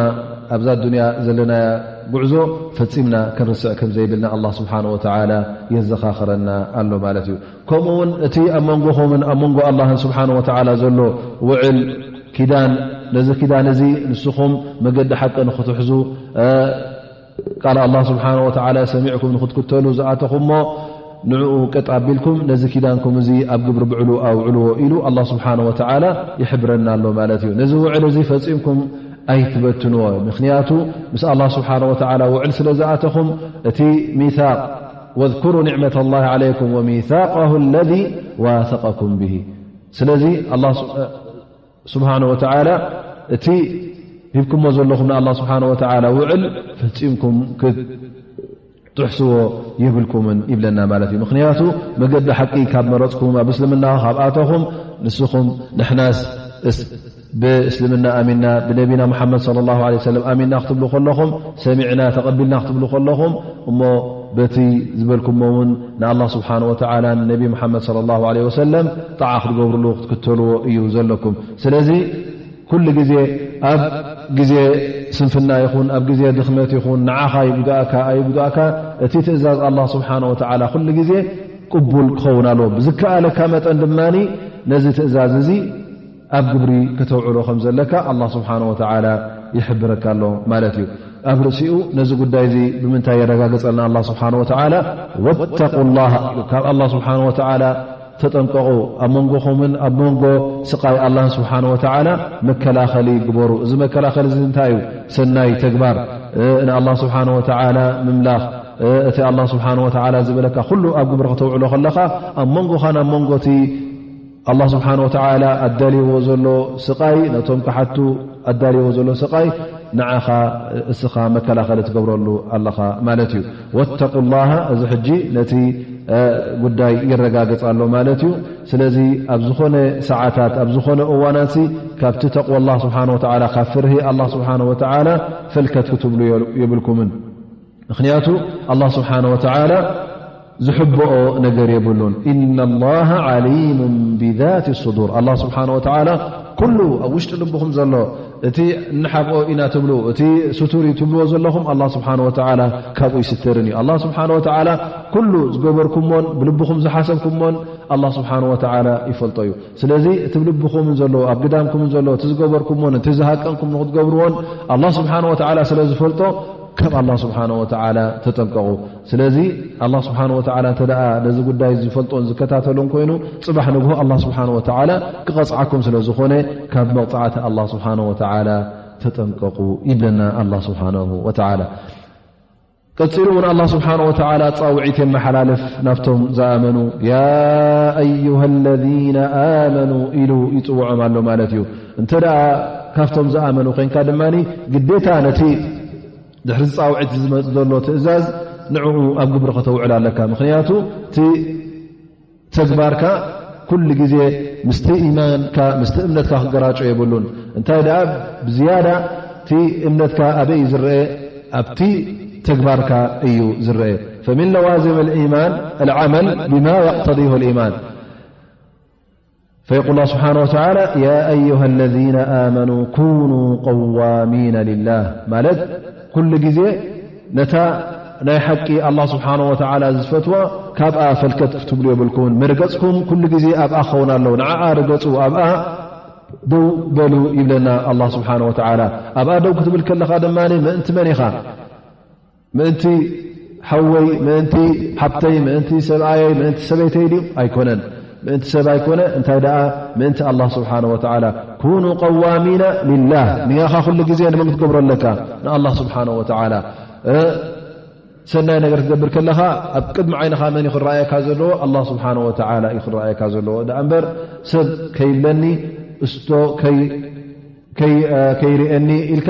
ኣብዛ ዱንያ ዘለናያ ጉዕዞ ፈጺምና ክንርስዕ ከም ዘይብልና ኣላህ ስብሓን ወተዓላ የዘኻኽረና ኣሎ ማለት እዩ። ከምኡ እውን እቲ ኣብ መንጎኹምን ኣብ መንጎ ኣላህን ስብሓን ወተዓላ ዘሎ ውዕል ኪዳን፣ ነዚ ኪዳን እዚ ንስኹም መገዲ ሓቂ ንኽትሕዙ ቃል ኣላህ ስብሓን ወተዓላ ሰሚዕኩም ንኽትክተሉ ዝኣተኹሞ ንዕኡ ቀጥ ኣቢልኩም ነዚ ኪዳንኩም እዚ ኣብ ግብሪ ብዕሉ ኣውዕልዎ ኢሉ ኣላህ ስብሓን ወተዓላ ይሕብረና ኣሎ ማለት እዩ። ነዚ ውዕል እዚ ፈጺምኩም ኣይትበትንዎ። ምኽንያቱ ምስ ኣላህ ስብሓን ወተዓላ ውዕል ስለ ዝኣተኹም እቲ ሚሳቅ ወዝኩሩ ኒዕመተ ላሂ ዓለይኩም ወሚሳቀሁ ለዚ ዋሰቀኩም ብሂ። ስለዚ ኣላህ ስብሓነ ወተዓላ እቲ ሂብኩሞ ዘለኹም ንኣላህ ስብሓነ ወተዓላ ውዕል ፈጺምኩም ክትጥሕስዎ የብልኩምን ይብለና ማለት እዩ። ምኽንያቱ መገዲ ሓቂ ካብ መረጽኩም፣ ኣብ እስልምና ካብ ኣተኹም፣ ንስኹም ንሕናስ እስ-፣ ብእስልምና ኣሚንና፣ ብነቢና ሙሓመድ ሰለላሁ ዐለይሂ ወሰለም ኣሚንና ክትብሉ ከለኹም፣ ሰሚዕና ተቐቢልና ክትብሉ ከለኹም፣ እሞ በቲ ዝበልኩሞ እውን ንኣላህ ስብሓነ ወተዓላ ንነቢ ሙሓመድ ሰለላሁ ዐለይሂ ወሰለም ጣዓ ክትገብርሉ ክትክተልዎ እዩ ዘለኩም። ስለዚ ኩሉ ግዜ ኣብ ግዜ ስንፍና ይኹን ኣብ ግዜ ድኽመት ይኹን ንዓኻ ይጉዳእካ ኣይጉዳእካ፣ እቲ ትእዛዝ ኣላህ ስብሓነ ወተዓላ ኩሉ ግዜ ቅቡል ክኸውን ኣለዎ። ብዝከኣለካ መጠን ድማ ነዚ ትእዛዝ እዚ ኣብ ግብሪ ከተውዕሎ ከም ዘለካ ኣላህ ስብሓነ ወተዓላ ይሕብረካ ኣሎ ማለት እዩ። ኣብ ርእሲኡ ነዚ ጉዳይ እዚ ብምንታይ የረጋግጸልና ኣላህ ስብሓነ ወተዓላ? ወተቁላህ ኢሉ፣ ካብ ኣላህ ስብሓነ ወተዓላ ተጠንቀቑ፣ ኣብ መንጎኹምን ኣብ መንጎ ስቓይ ኣላህን ስብሓነ ወተዓላ መከላኸሊ ግበሩ። እዚ መከላኸሊ እዚ እንታይ እዩ? ሰናይ ተግባር፣ እ፣ ንኣላህ ስብሓነ ወተዓላ ምምላኽ፣ እ፣ እቲ ኣላህ ስብሓነ ወተዓላ ዝበለካ ኩሉ ኣብ ግብሪ ከተውዕሎ ከለኻ ኣብ መንጎኻን ኣብ መንጎ እቲ ኣላህ ስብሓነ ወተዓላ ኣዳልይዎ ዘሎ ስቓይ፣ ነቶም ክሓቱ ኣዳልይዎ ዘሎ ስቓይ ንዓኻ እስኻ መከላኸሊ ትገብረሉ ኣለኻ ማለት እዩ። ወተቁላሃ፣ እዚ ሕጂ ነቲ፣ እ፣ ጉዳይ ይረጋገጽ ኣሎ ማለት እዩ። ስለዚ ኣብ ዝኾነ ሰዓታት፣ ኣብ ዝኾነ እዋናትሲ ካብቲ ተቅዋ ኣላህ ስብሓነ ወተዓላ፣ ካብ ፍርሂ ኣላህ ስብሓነ ወተዓላ ፈልከት ክትብሉ የብልኩምን። ምኽንያቱ ኣላህ ስብሓነ ወተዓላ ዝሕብኦ ነገር የብሉን። ኢነ ላሃ ዓሊሙን ቢዛቲ ሱዱር። ኣላህ ስብሓነ ወተዓላ ኩሉ ኣብ ውሽጢ ልብኹም ዘሎ፣ እቲ እንሓብኦ ኢና ትብሉ፣ እቲ ስቱር እዩ ትብልዎ ዘለኹም፣ ኣላህ ስብሓነ ወተዓላ ካብኡ ይስትርን እዩ። ኣላህ ስብሓነ ወተዓላ ኩሉ ዝገበርኩሞን ብልብኹም ዝሓሰብኩሞን ኣላህ ስብሓነ ወተዓላ ይፈልጦ እዩ። ስለዚ እቲ ብልብኹምን ዘሎ፣ ኣብ ግዳምኩምን ዘሎ፣ እቲ ዝገበርኩሞን እቲ ዝሃቀንኩም ንኽትገብርዎን ኣላህ ስብሓነ ወተዓላ ስለ ዝፈልጦ ካብ ኣላህ ስብሓነ ወተዓላ ተጠንቀቑ። ስለዚ ኣላህ ስብሓነ ወተዓላ እንተ ደኣ ነዚ ጉዳይ ዝፈልጦን ዝከታተሎን ኮይኑ፣ ጽባሕ ንግሆ ኣላህ ስብሓነ ወተዓላ ክቐጽዓኩም ስለ ዝኾነ፣ ካብ መቕጻዕቲ ኣላህ ስብሓነ ወተዓላ ተጠንቀቑ ይብለና ኣላህ ስብሓነሁ ወተዓላ። ቀጺሉ እውን ኣላህ ስብሓነ ወተዓላ ጻውዒት የመሓላልፍ ናብቶም ዝኣመኑ፣ ያ ኣዩሃ ለዚነ ኣመኑ ኢሉ ይጽውዖም ኣሎ ማለት እዩ። እንተ ደኣ ካብቶም ዝኣመኑ ኮይንካ ድማ ግዴታ ነቲ ድሕሪ ጻውዒት ዝመጽእ ዘሎ ትእዛዝ ንዕኡ ኣብ ግብሪ ከተውዕል ኣለካ። ምኽንያቱ እቲ ተግባርካ ኩሉ ግዜ ምስቲ ኢማንካ፣ ምስቲ እምነትካ ክገራጮ የብሉን። እንታይ ደኣ ብዝያዳ እቲ እምነትካ ኣበይ እዩ ዝረአ? ኣብቲ ተግባርካ እዩ ዝረአ። ፈሚን ለዋዚም ልኢማን ኣልዓመል ቢማ የቅተዲሁ ልኢማን። فيقول الله سبحانه وتعالى: يا أيها الذين آمنوا كونوا قوامين لله، ማለት ኩሉ ግዜ ነታ ናይ ሓቂ ኣላህ ስብሓነ ወተዓላ ዝፈትዋ ካብኣ ፈልከት ክትብሉ የብልኩምን። መርገጽኩም ኩሉ ግዜ ኣብኣ ክኸውን ኣለዎ። ንዓኣ ርገጹ፣ ኣብኣ ደው በሉ ይብለና ኣላህ ስብሓነ ወተዓላ። ኣብኣ ደው ክትብል ከለኻ ድማ ምእንቲ መን ኢኻ? ምእንቲ ሓወይ፣ ምእንቲ ሓብተይ፣ ምእንቲ ሰብኣየይ፣ ምእንቲ ሰበይተይ ድዩ? ኣይኮነን። ምእንቲ ሰብ ኣይኮነ፣ እንታይ ደኣ ምእንቲ ኣላህ ስብሓነ ወተዓላ። ኩኑ ቀዋሚና ሊላህ፣ ንያኻ ኩሉ ግዜ ንመን ክትገብሮ ኣለካ? ንኣላህ ስብሓነ ወተዓላ። እ፣ ሰናይ ነገር ክትገብር ከለኻ ኣብ ቅድሚ ዓይንኻ መን እዩ ክረኣየካ ዘለዎ? ኣላህ ስብሓነ ወተዓላ እዩ ክረኣየካ ዘለዎ። ደኣ እምበር ሰብ ከይብለኒ፣ እስቶ ከይ-፣ ከይ-፣ እ፣ ከይርእየኒ ኢልካ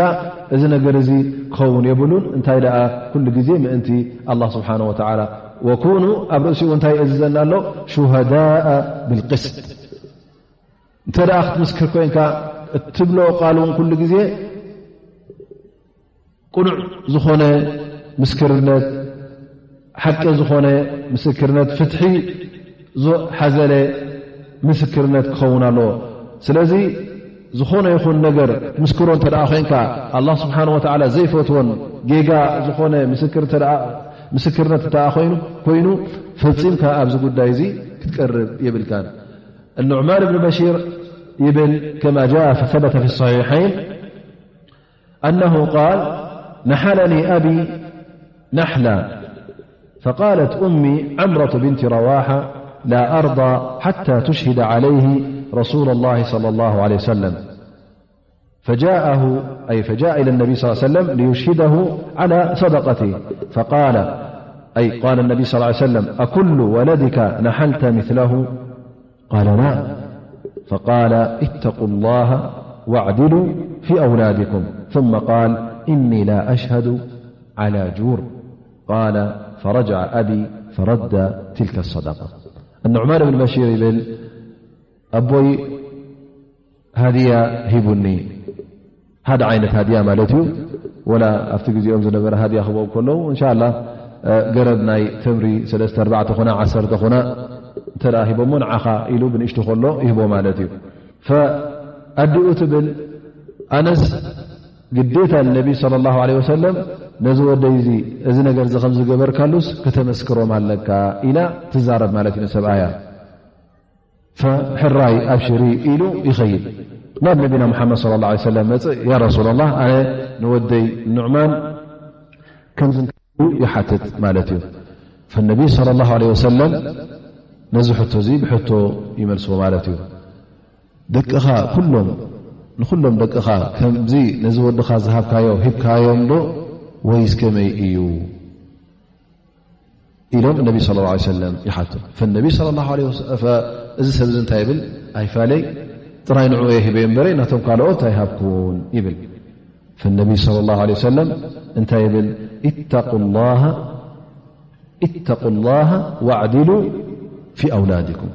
እዚ ነገር እዚ ክኸውን የብሉን። እንታይ ደኣ ኩሉ ግዜ ምእንቲ ኣላህ ስብሓነ ወተዓላ። ወኩኑ፣ ኣብ ርእሲኡ እንታይ የእዝዘና ኣሎ? ሹሃዳአ ብልቅስት። እንተ ደኣ ክትምስክር ኮይንካ፣ እትብሎ ቃል እውን ኩሉ ግዜ ቅኑዕ ዝኾነ ምስክርነት፣ ሓቂ ዝኾነ ምስክርነት፣ ፍትሒ ዝሓዘለ ምስክርነት ክኸውን ኣለዎ። ስለዚ ዝኾነ ይኹን ነገር ክትምስክሮ እንተ ደኣ ኮይንካ፣ ኣላህ ስብሓን ወተዓላ ዘይፈትዎን ጌጋ ዝኾነ ምስክር እንተ ደኣ፣ ምስክርነት እንተ ደኣ ኮይኑ፣ ኮይኑ፣ ፈጺምካ ኣብዚ ጉዳይ እዚ ክትቀርብ የብልካን። النعمان بن بشير يبل كما جاء فثبت في الصحيحين أنه قال: نحلني أبي نحلة، فقالت أمي عمرة بنت رواحة: لا أرضى حتى تشهد عليه رسول الله صلى الله عليه وسلم. فجاءه، أي فجاء إلى النبي صلى الله عليه وسلم ليشهده على صدقته، فقال، أي قال النبي صلى الله عليه وسلم: أكل ولدك نحلت مثله؟ قال: لا. فقال: اتقوا الله واعدلوا في أولادكم. ثم قال: إني لا أشهد على جور. قال: فرجع أبي فرد تلك الصدقة. النعمان بن بشير يبل: أبوي هدية هبني، ሓደ ዓይነት ሃድያ ማለት እዩ። ወላ ኣብቲ ግዜኦም ዝነበረ ሃድያ ክበው ከለዉ እንሻላ ገረብ ናይ ተምሪ ሰለስተ ኣርባዕተ ኮና ዓሰርተ ኮና እንተ ደኣ ሂቦሞ ንዓኻ ኢሉ ብንእሽቱ ከሎ ይህቦ ማለት እዩ። ፈኣዲኡ ትብል ኣነስ ግዴታ ንነቢ صلى الله عليه وسلم ነዚ ወደይ እዚ እዚ ነገር እዚ ከም ዝገበርካሉስ ከተመስክሮም ኣለካ ኢላ ትዛረብ ማለት እዩ ንሰብኣያ። ፈሕራይ ኣብሽሪ ኢሉ ይኸይድ ናብ ነቢና ሙሓመድ صلى الله عليه وسلم መፅእ፣ ያ ረሱላላህ፣ ኣነ ንወደይ ኑዕማን ከምዚ ይሓትት ማለት እዩ። ፈነቢ صلى الله عليه وسلم ነዚ ሕቶ እዚ ብሕቶ ይመልስዎ ማለት እዩ። ደቅኻ ኩሎም ንኹሎም ደቅኻ ከምዚ ነዚ ወድኻ ዝሃብካዮ ሂብካዮም ዶ ወይስ ከመይ እዩ? ኢሎም ነቢ صلى الله عليه وسلم ይሓቱ። ፈነቢ صلى الله عليه وسلم እዚ ሰብ እዚ እንታይ ይብል? ኣይፋለይ ጥራይ ንዕኡ እየ ሂበዮ እምበረይ ናቶም ካልኦት ኣይሃብኩን ይብል። ፈነቢ صلى الله عليه وسلم እንታይ ይብል? اتقوا الله، اتقوا الله واعدلوا في أولادكم.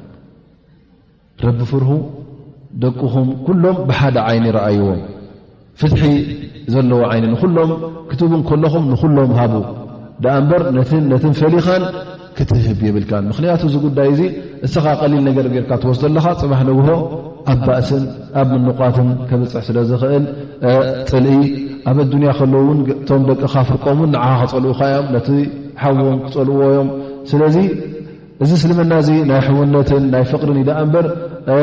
ረቢ ፍርሁ፣ ደቅኹም ኩሎም ብሓደ ዓይኒ ረኣይዎም። ፍትሒ ዘለዎ ዓይኒ ንኹሎም ክትህቡ እንከለኹም ንኹሎም ሃቡ። ደኣ እምበር ነትን ነትን ፈሊኻን ክትህብ የብልካን። ምኽንያቱ እዚ ጉዳይ እዚ እስኻ ቀሊል ነገር ጌርካ ትወስዶ ኣለኻ፣ ጽባሕ ንግሆ ኣብ ባእስን ኣብ ምንቋትን ከብጽሕ ስለ ዝኽእል፣ እ፣ ጽልኢ ኣብ ኣዱንያ ከለዉ እውን እቶም ደቅኻ ፍርቆምን ንዓኻ ክጸልኡኻ እዮም፣ ነቲ ሓዎም ክጸልእዎ እዮም። ስለዚ እዚ እስልምና እዚ ናይ ሕውነትን ናይ ፍቕርን እዩ ደኣ እምበር፣ እ፣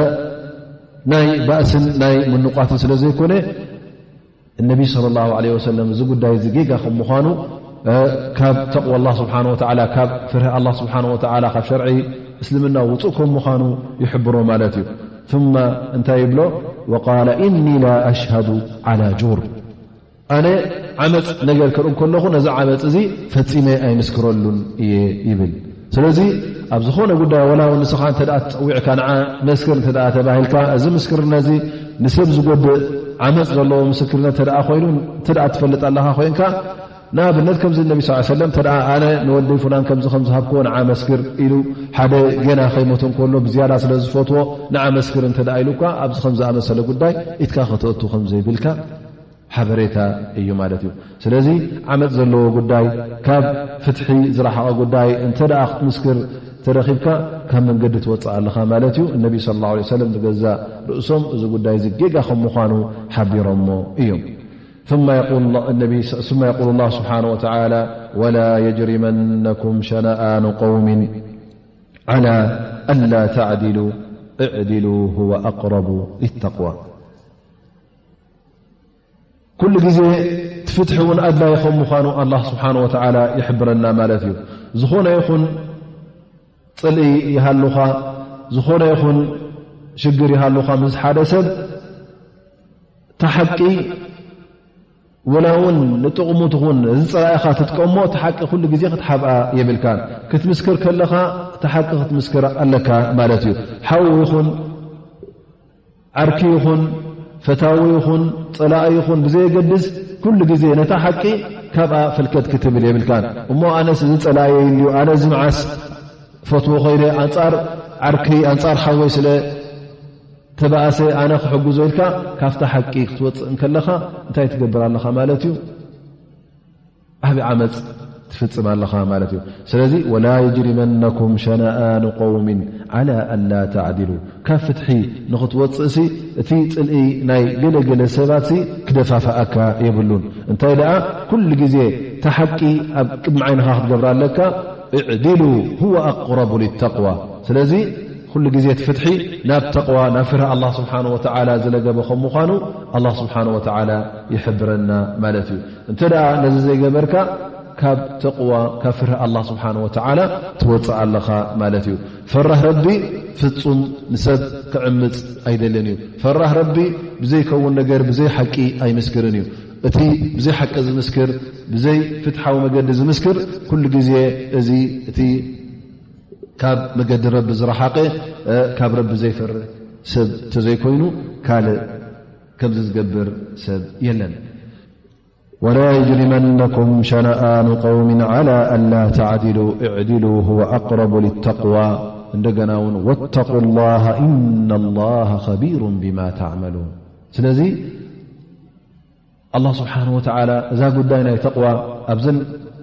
ናይ ባእስን ናይ ምንቋትን ስለ ዘይኮነ፣ እነቢ صلى الله عليه وسلم እዚ ጉዳይ እዚ ጌጋ ከም ምዃኑ፣ እ፣ ካብ ተቕዋ ኣላህ ስብሓነ ወተዓላ፣ ካብ ፍርሂ ኣላህ ስብሓነ ወተዓላ፣ ካብ ሸርዒ እስልምና ውጹእ ከም ምዃኑ ይሕብሮ ማለት እዩ። ثم እንታይ ይብሎ? وقال: إني لا أشهد على جور። ኣነ ዓመጽ ነገር ክርኢ ከለኹ ነዚ ዓመጽ እዚ ፈጺመ ኣይምስክረሉን እየ ይብል። ስለዚ ኣብ ዝኾነ ጉዳይ ወላ እውን ንስኻ እንተ ደኣ ተጸዊዕካ ንዓ መስክር እንተ ደኣ ተባሂልካ፣ እዚ ምስክርነት እዚ ንሰብ ዝጎድእ ዓመጽ ዘለዎ ምስክርነት እንተ ደኣ ኮይኑ እንተ ደኣ ትፈልጥ ኣለኻ ኮይንካ፣ ንኣብነት ከምዚ ነቢ ሰለላሁ ዐለይሂ ወሰለም እንተ ደኣ ኣነ ንወደይ ፍላን ከምዚ ከም ዝሃብክዎ ንዓ መስክር ኢሉ ሓደ ገና ከይሞተ እንከሎ ብዝያዳ ስለ ዝፈትዎ ንዓ መስክር እንተ ደኣ ኢሉካ፣ ኣብዚ ከም ዝኣመሰለ ጉዳይ ኢድካ ከተእቱ ከም ዘይብልካ ሓበሬታ እዩ ማለት እዩ። ስለዚ ዓመጽ ዘለዎ ጉዳይ፣ ካብ ፍትሒ ዝረሓቐ ጉዳይ እንተ ደኣ ክትምስክር ተረኺብካ፣ ካብ መንገዲ ትወጽእ ኣለኻ ማለት እዩ። እነቢ ሰለላሁ ዐለይሂ ወሰለም ብገዛእ ርእሶም እዚ ጉዳይ እዚ ጌጋ ከም ምዃኑ ሓቢሮሞ እዮም። ثم يقول الله، النبي، ثم يقول الله سبحانه وتعالى: ولا يجرمنكم شنآن قوم على ألا تعدلوا اعدلوا هو أقرب للتقوى. ኩሉ ግዜ እቲ ፍትሒ እውን ኣድላይ ከም ምዃኑ ኣላህ ስብሓነ ወተዓላ ይሕብረና ማለት እዩ። ዝኾነ ይኹን ጽልኢ ይሃሉኻ፣ ዝኾነ ይኹን ሽግር ይሃሉኻ ምስ ሓደ ሰብ፣ እታ ሓቂ ወላ እውን ንጥቕሙ ትኹን እዚ ጸላኢኻ ትጥቀሞ፣ እታ ሓቂ ኩሉ ግዜ ክትሓብኣ የብልካን። ክትምስክር ከለኻ እታ ሓቂ ክትምስክር ኣለካ ማለት እዩ። ሓው ይኹን ዓርኪ ይኹን ፈታዊ ይኹን ጸላኢ ይኹን ብዘየገድስ፣ ኩሉ ግዜ ነታ ሓቂ ካብኣ ፈልከት ክትብል የብልካን። እሞ ኣነስ እዚ ጸላኢየይ እንድዩ፣ ኣነ እዚ መዓስ ፈትዎ ኮይነ፣ ኣንጻር ዓርኪ፣ ኣንጻር ሓወይ ስለ ተባእሰ ኣነ ክሕግዞ ኢልካ ካብታ ሓቂ ክትወጽእ እንከለኻ እንታይ ትገብር ኣለኻ ማለት እዩ? ዓቢ ዓመጽ ትፍጽም ኣለኻ ማለት እዩ። ስለዚ ወላ የጅሪመነኩም ሸነኣኑ ቀውሚን ዓላ ኣላ ተዕዲሉ፣ ካብ ፍትሒ ንኽትወፅእሲ እቲ ፅልኢ ናይ ገለገለ ሰባትሲ ክደፋፍኣካ የብሉን። እንታይ ደኣ ኩሉ ግዜ እታ ሓቂ ኣብ ቅድሚ ዓይንኻ ክትገብራ ኣለካ። እዕዲሉ ሁወ ኣቅረቡ ሊተቅዋ። ስለዚ ኩሉ ግዜ እቲ ፍትሒ ናብ ተቕዋ፣ ናብ ፍርህ ኣላህ ስብሓነ ወተዓላ ዝለገበ ከም ምዃኑ ኣላህ ስብሓነ ወተዓላ ይሕብረና ማለት እዩ። እንተ ደኣ ነዚ ዘይገበርካ ካብ ተቕዋ፣ ካብ ፍርህ ኣላህ ስብሓነ ወተዓላ ትወፅእ ኣለኻ ማለት እዩ። ፈራህ ረቢ ፍጹም ንሰብ ክዕምጽ ኣይደልን እዩ። ፈራህ ረቢ ብዘይከውን ነገር ብዘይ ሓቂ ኣይምስክርን እዩ። እቲ ብዘይ ሓቂ ዝምስክር፣ ብዘይ ፍትሓዊ መገዲ ዝምስክር ኩሉ ግዜ እዚ እቲ ካብ መገዲ ረቢ ዝረሓቐ፣ እ፣ ካብ ረቢ ዘይፈርህ ሰብ ተዘይኮይኑ ካልእ ከምዚ ዝገብር ሰብ የለን። ወላ የጅሪመነኩም ሸነኣኑ ቀውሚን ዓላ ኣላ ተዕዲሉ እዕዲሉ ሁወ ኣቅረቡ ሊተቅዋ። እንደገና እውን ወተቁ ላሃ ኢነ ላሃ ኸቢሩን ቢማ ተዕመሉን። ስለዚ ኣላህ ስብሓነ ወተዓላ እዛ ጉዳይ ናይ ተቕዋ ኣብዘን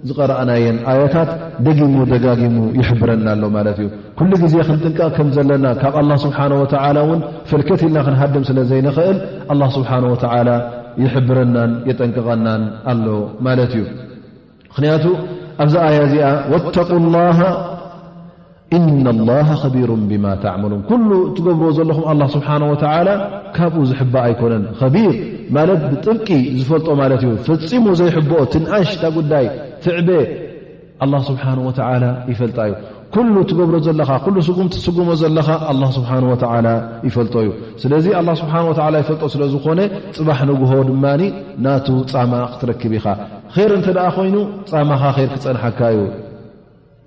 ዝቐረኣናየን ኣያታት ደጊሙ ደጋጊሙ ይሕብረና ኣሎ ማለት እዩ። ኩሉ ግዜ ክንጥንቀቕ ከም ዘለና፣ ካብ ኣላህ ስብሓነ ወተዓላ እውን ፈልከት ኢልና ክንሃድም ስለ ዘይንኽእል ኣላህ ስብሓነ ወተዓላ ይሕብረናን የጠንቅቐናን ኣሎ ማለት እዩ። ምኽንያቱ ኣብዛ ኣያ እዚኣ ወተቁ ላሃ ኢነ ላሃ ኸቢሩን ቢማ ተዕመሉን፣ ኩሉ እትገብርዎ ዘለኹም ኣላህ ስብሓነ ወተዓላ ካብኡ ዝሕባእ ኣይኮነን። ኸቢር ማለት ብጥብቂ ዝፈልጦ ማለት እዩ። ፈጺሙ ዘይሕብኦ ትንኣሽ እታ ጉዳይ ትዕበ ኣላህ ስብሓነ ወተዓላ ይፈልጣ እዩ። ኩሉ ትገብሮ ዘለኻ፣ ኩሉ ስጉምቲ ትስጉሞ ዘለኻ ኣላህ ስብሓነ ወተዓላ ይፈልጦ እዩ። ስለዚ ኣላህ ስብሓነ ወተዓላ ይፈልጦ ስለ ዝኾነ ጽባሕ ንግሆ ድማ ናቱ ጻማ ክትረክብ ኢኻ። ኸይር እንተ ደኣ ኮይኑ ጻማኻ ኸይር ክጸንሓካ እዩ።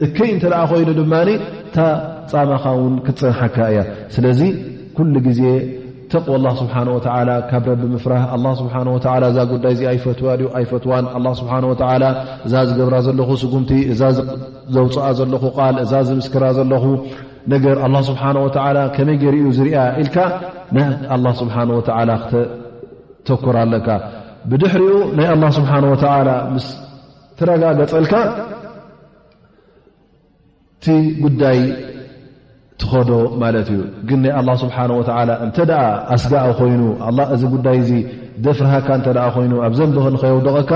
እከይ እንተ ደኣ ኮይኑ ድማ እታ ጻማኻ እውን ክትጸንሓካ እያ። ስለዚ ኩሉ ግዜ ተቕዋ ኣላህ ስብሓነ ወተዓላ፣ ካብ ረቢ ምፍራህ፣ ኣላህ ስብሓነ ወተዓላ እዛ ጉዳይ እዚኣ ይፈትዋ ድዩ ኣይፈትዋን፣ ኣላህ ስብሓነ ወተዓላ እዛ ዝገብራ ዘለኹ ስጉምቲ፣ እዛ ዝ-፣ ዘውፅኣ ዘለኹ ቃል፣ እዛ ዝምስክራ ዘለኹ ነገር ኣላህ ስብሓነ ወተዓላ ከመይ ገይሩ እዩ ዝሪኣ ኢልካ ናብ ኣላህ ስብሓነ ወተዓላ ክተ-፣ ተኩር ኣለካ። ብድሕሪኡ ናይ ኣላህ ስብሓነ ወተዓላ ምስ ተረጋገጸልካ እቲ ጉዳይ ትኸዶ ማለት እዩ። ግን ናይ ኣላህ ስብሓነ ወተዓላ እንተ ደኣ ኣስጋኢ ኮይኑ፣ ኣላህ እዚ ጉዳይ እዚ ደፍርሃካ እንተ ደኣ ኮይኑ፣ ኣብ ዘንብኺ ንኸየውድቐካ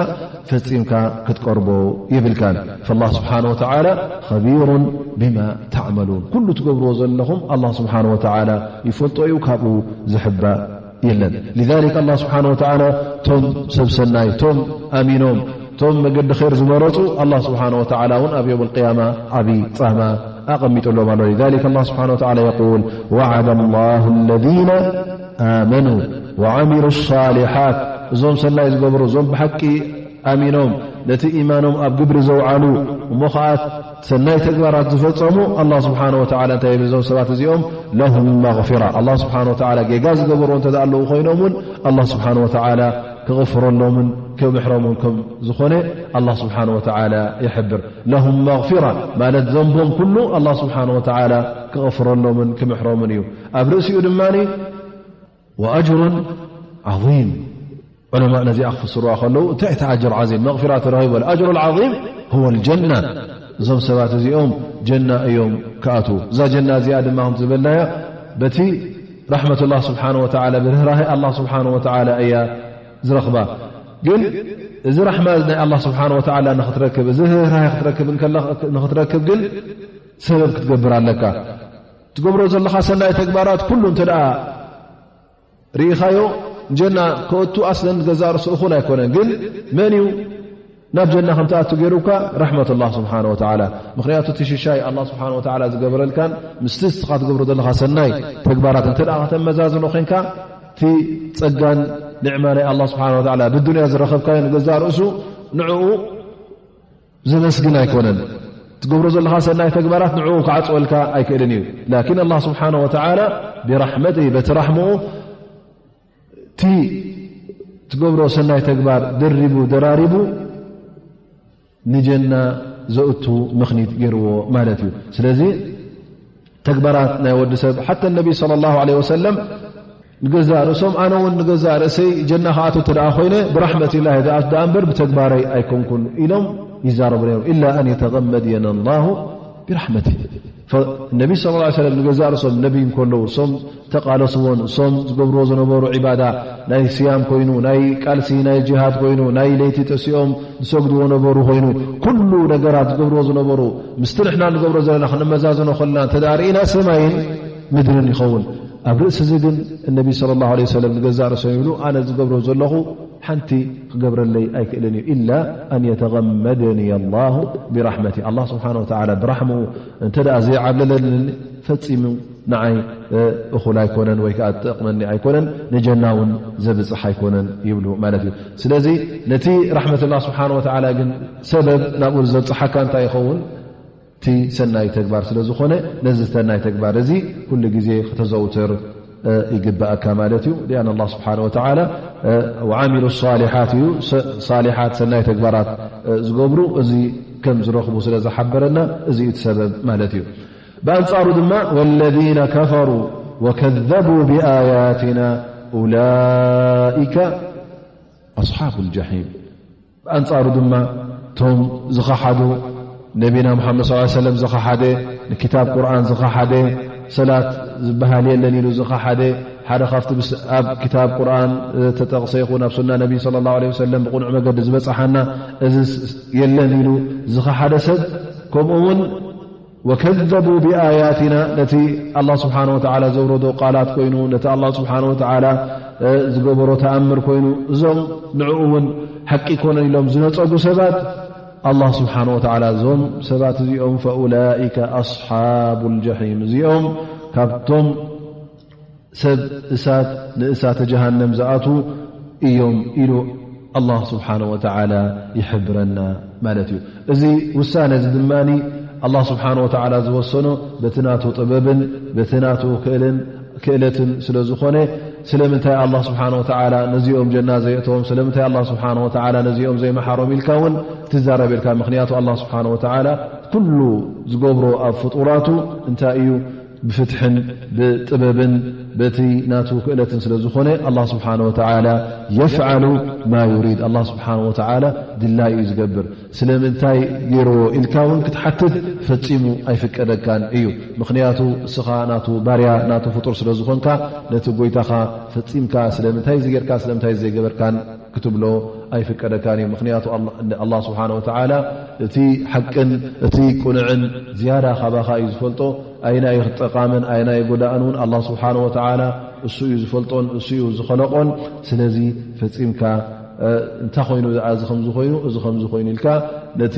ፈጺምካ ክትቀርቦ የብልካን። ፈላህ ስብሓነ ወተዓላ ኸቢሩን ቢማ ተዕመሉን፣ ኩሉ ትገብርዎ ዘለኹም ኣላህ ስብሓነ ወተዓላ ይፈልጦ እዩ፣ ካብኡ ዝሕባእ የለን። ሊዛሊክ ኣላህ ስብሓነ ወተዓላ ቶም ሰብ ሰናይ፣ ቶም ኣሚኖም፣ ቶም መገዲ ኸይር ዝመረፁ ኣላህ ስብሓነ ወተዓላ እውን ኣብ የውም ኣልቅያማ ዓብዪ ጻማ ኣቐሚጡሎም ኣሎ። ሊዛሊክ ኣላህ ስብሓነ ወተዓላ የቁል ወዓደ ላሁ ለዚነ ኣመኑ ወዓሚሉ ሳሊሓት፣ እዞም ሰናይ ዝገብሩ፣ እዞም ብሓቂ ኣሚኖም ነቲ ኢማኖም ኣብ ግብሪ ዘውዓሉ፣ እሞ ኸዓ ሰናይ ተግባራት ዝፈጸሙ፣ ኣላህ ስብሓነ ወተዓላ እንታይ ይብል? እዞም ሰባት እዚኦም ለሁም መግፊራ፣ ኣላህ ስብሓነ ወተዓላ ጌጋ ዝገበሩ እንተ ደኣ ኣለዉ ኮይኖም እውን ኣላህ ስብሓነ ወተዓላ ክቕፍረሎምን ክምሕሮምን ከም ዝኾነ ኣላህ ስብሓነ ወተዓላ ይሕብር። ለሁም መግፊራ ማለት ዘንቦም ኩሉ ኣላህ ስብሓነ ወተዓላ ክቕፍረሎምን ክምሕሮምን እዩ። ኣብ ርእሲኡ ድማ ወኣጅሩን ዓዚም። ዑለማእ ነዚኣ ክፍስሩዋ ከለዉ፣ እንታይ እቲ ኣጅር ዓዚም? መግፊራ ተረኺቡ። ኣልኣጅሩ ልዓዚም ሁወ ልጀና። እዞም ሰባት እዚኦም ጀና እዮም ክኣትዉ። እዛ ጀና እዚኣ ድማ ከም ዝበልናያ፣ በቲ ራሕመት ኣላህ ስብሓነ ወተዓላ፣ ብርህራሄ ኣላህ ስብሓነ ወተዓላ እያ ዝረኽባ። ግን እዚ ራሕማ ናይ ኣላህ ስብሓነ ወተዓላ ንኽትረክብ፣ እዚ ርህራሄ ክትረክብ እንከለኻ፣ ንኽትረክብ ግን ሰበብ ክትገብር ኣለካ። ትገብሮ ዘለኻ ሰናይ ተግባራት ኩሉ እንተ ደኣ ርኢኻዮ፣ ንጀና ክእቱ ኣስለን ገዛእ ርእሱ እኹል ኣይኮነን። ግን መን እዩ ናብ ጀና ከም ትኣቱ ገይሩካ? ረሕመት ኣላህ ስብሓነ ወተዓላ። ምኽንያቱ እቲ ሽሻይ ኣላህ ስብሓነ ወተዓላ ዝገበረልካን ምስቲ ንስኻ ትገብሮ ዘለኻ ሰናይ ተግባራት እንተ ደኣ ከተመዛዝኖ ኾይንካ፣ እቲ ጸጋን ንዕማ ናይ ኣላህ ስብሓነ ወተዓላ ብዱንያ ዝረኸብካዮ ንገዛእ ርእሱ ንዕኡ ዘመስግን ኣይኮነን። ትገብሮ ዘለኻ ሰናይ ተግባራት ንዕኡ ክዓጽወልካ ኣይክእልን እዩ። ላኪን ኣላህ ስብሓነ ወተዓላ ብራሕመቲ፣ በቲ ራሕምኡ፣ እቲ ትገብሮ ሰናይ ተግባር ደሪቡ ደራሪቡ ንጀና ዘእቱ ምኽኒት ገይርዎ ማለት እዩ። ስለዚ ተግባራት ናይ ወዲ ሰብ፣ ሓተ ነቢ ሰለላሁ ዐለይሂ ወሰለም ንገዛእ ርእሶም፣ ኣነ እውን ንገዛእ ርእሰይ ጀና ክኣቱ እንተ ደኣ ኮይነ ብራሕመቲላህ ዝኣቱ ደኣ እምበር ብተግባረይ ኣይኮንኩን ኢሎም ይዛረቡ ነይሩ። إلا أن يتغمدنا الله برحمته. ነቢ صلى الله عليه وسلم ንገዛእ ርእሶም ነቢ እንከለዉ እሶም ተቃለስዎን እሶም ዝገብርዎ ዝነበሩ ዒባዳ ናይ ስያም ኮይኑ ናይ ቃልሲ ናይ ጅሃድ ኮይኑ ናይ ለይቲ ጠሲኦም ዝሰግድዎ ነበሩ ኮይኑ ኩሉ ነገራት ዝገብርዎ ዝነበሩ ምስቲ ንሕና ንገብሮ ዘለና ክነመዛዝኖ ከለና እንተ ርኢና ሰማይን ምድርን ይኸውን። ኣብ ርእሲ እዚ ግን እነቢ صلى الله عليه وسلم ንገዛእ ርእሶም ይብሉ ኣነ ዝገብሮ ዘለኹ ሓንቲ ክገብረለይ ኣይክእልን እዩ። إلا أن يتغمدني الله برحمته. ኣላህ ስብሓን ወተዓላ ብራሕምኡ እንተ ደኣ ዘይዓብለለኒ ፈጺሙ ንዓይ እኹል ኣይኮነን ወይ ከዓ ጠቕመኒ ኣይኮነን፣ ንጀና እውን ዘብፅሕ ኣይኮነን ይብሉ ማለት እዩ። ስለዚ ነቲ ራሕመት ኣላህ ስብሓን ወተዓላ ግን ሰበብ ናብኡ ዘብፅሓካ እንታይ ይኸውን? እቲ ሰናይ ተግባር ስለ ዝኾነ ነዚ ሰናይ ተግባር እዚ ኩሉ ግዜ ክተዘውትር ይግባኣካ ማለት እዩ። ሊኣን ኣላህ ስብሓን ወተዓላ ወዓሚሉ ሳሊሓት እዩ። ሳሊሓት ሰናይ ተግባራት ዝገብሩ እዚ ከም ዝረኽቡ ስለ ዝሓበረና እዚ እዩ እቲ ሰበብ ማለት እዩ። ብኣንጻሩ ድማ ወለዚነ ከፈሩ ወከዘቡ ብኣያትና ኡላኢከ ኣስሓቡ ልጀሒም። ብኣንጻሩ ድማ እቶም ዝኸሓዱ ነቢና ሙሓመድ ሰለላሁ ዐለይሂ ወሰለም ዝኸሓደ፣ ንኪታብ ቁርኣን ዝኸሓደ፣ ሰላት ዝበሃል የለን ኢሉ ዝኸሓደ፣ ሓደ ካብቲ ኣብ ክታብ ቁርኣን ተጠቕሰ ይኹን ኣብ ሱና ነቢ ሰለላሁ ዐለይሂ ወሰለም ብቕኑዕ መገዲ ዝበጽሓና እዚ የለን ኢሉ ዝኸሓደ ሰብ፣ ከምኡ እውን ወከዘቡ ብኣያትና፣ ነቲ ኣላህ ስብሓን ወተዓላ ዘውረዶ ቃላት ኮይኑ ነቲ ኣላህ ስብሓን ወተዓላ ዝገበሮ ተኣምር ኮይኑ እዞም ንዕኡ እውን ሓቂ ይኮነን ኢሎም ዝነጸጉ ሰባት ኣላህ ስብሓን ወተዓላ እዞም ሰባት እዚኦም ፈኡላኢከ ኣስሓቡ ልጀሒም፣ እዚኦም ካብቶም ሰብ እሳት ንእሳተ ጀሃነም ዝኣትዉ እዮም ኢሉ ኣላህ ስብሓን ወተዓላ ይሕብረና ማለት እዩ። እዚ ውሳነ እዚ ድማ ኣላህ ስብሓን ወተዓላ ዝወሰኖ በቲ ናቱ ጥበብን በቲ ናቱ ክእልን ክእለትን ስለ ዝኾነ ስለምንታይ ኣላህ ስብሓን ወተዓላ ነዚኦም ጀና ዘየእተዎም ስለምንታይ ኣላህ ስብሓን ወተዓላ ነዚኦም ዘይመሓሮም ኢልካ እውን ትዛረብ ኢልካ። ምክንያቱ ኣላህ ስብሓን ወተዓላ ኩሉ ዝገብሮ ኣብ ፍጡራቱ እንታይ እዩ ብፍትሕን ብጥበብን በቲ ናቱ ክእለትን ስለ ዝኾነ ኣላህ ስብሓን ወተዓላ የፍዓሉ ማ ዩሪድ። ኣላህ ስብሓን ወተዓላ ድላዩ እዩ ዝገብር። ስለምንታይ ገይርዎ ኢልካ እውን ክትሓትት ፈጺሙ ኣይፍቀደካን እዩ። ምኽንያቱ እስኻ ናቱ ባርያ ናቱ ፍጡር ስለ ዝኾንካ ነቲ ጎይታኻ ፈጺምካ ስለምንታይ ዝገርካ ስለምንታይ ዘይገበርካን ክትብሎ ኣይፍቀደካን እዩ። ምኽንያቱ ኣላ- ኣላህ ስብሓን ወተዓላ እቲ ሓቅን እቲ ቁኑዕን ዝያዳ ካባኻ እዩ ዝፈልጦ። ኣይናይ ጠቓምን ኣይናይ ጎዳእን እውን ኣላህ ስብሓን ወተዓላ እሱ እዩ ዝፈልጦን እሱ እዩ ዝኸለቆን። ስለዚ ፈጺምካ እንታይ ኮይኑ እዚ ከምዚ ኮይኑ እዚ ከምዚ ኮይኑ ኢልካ ነቲ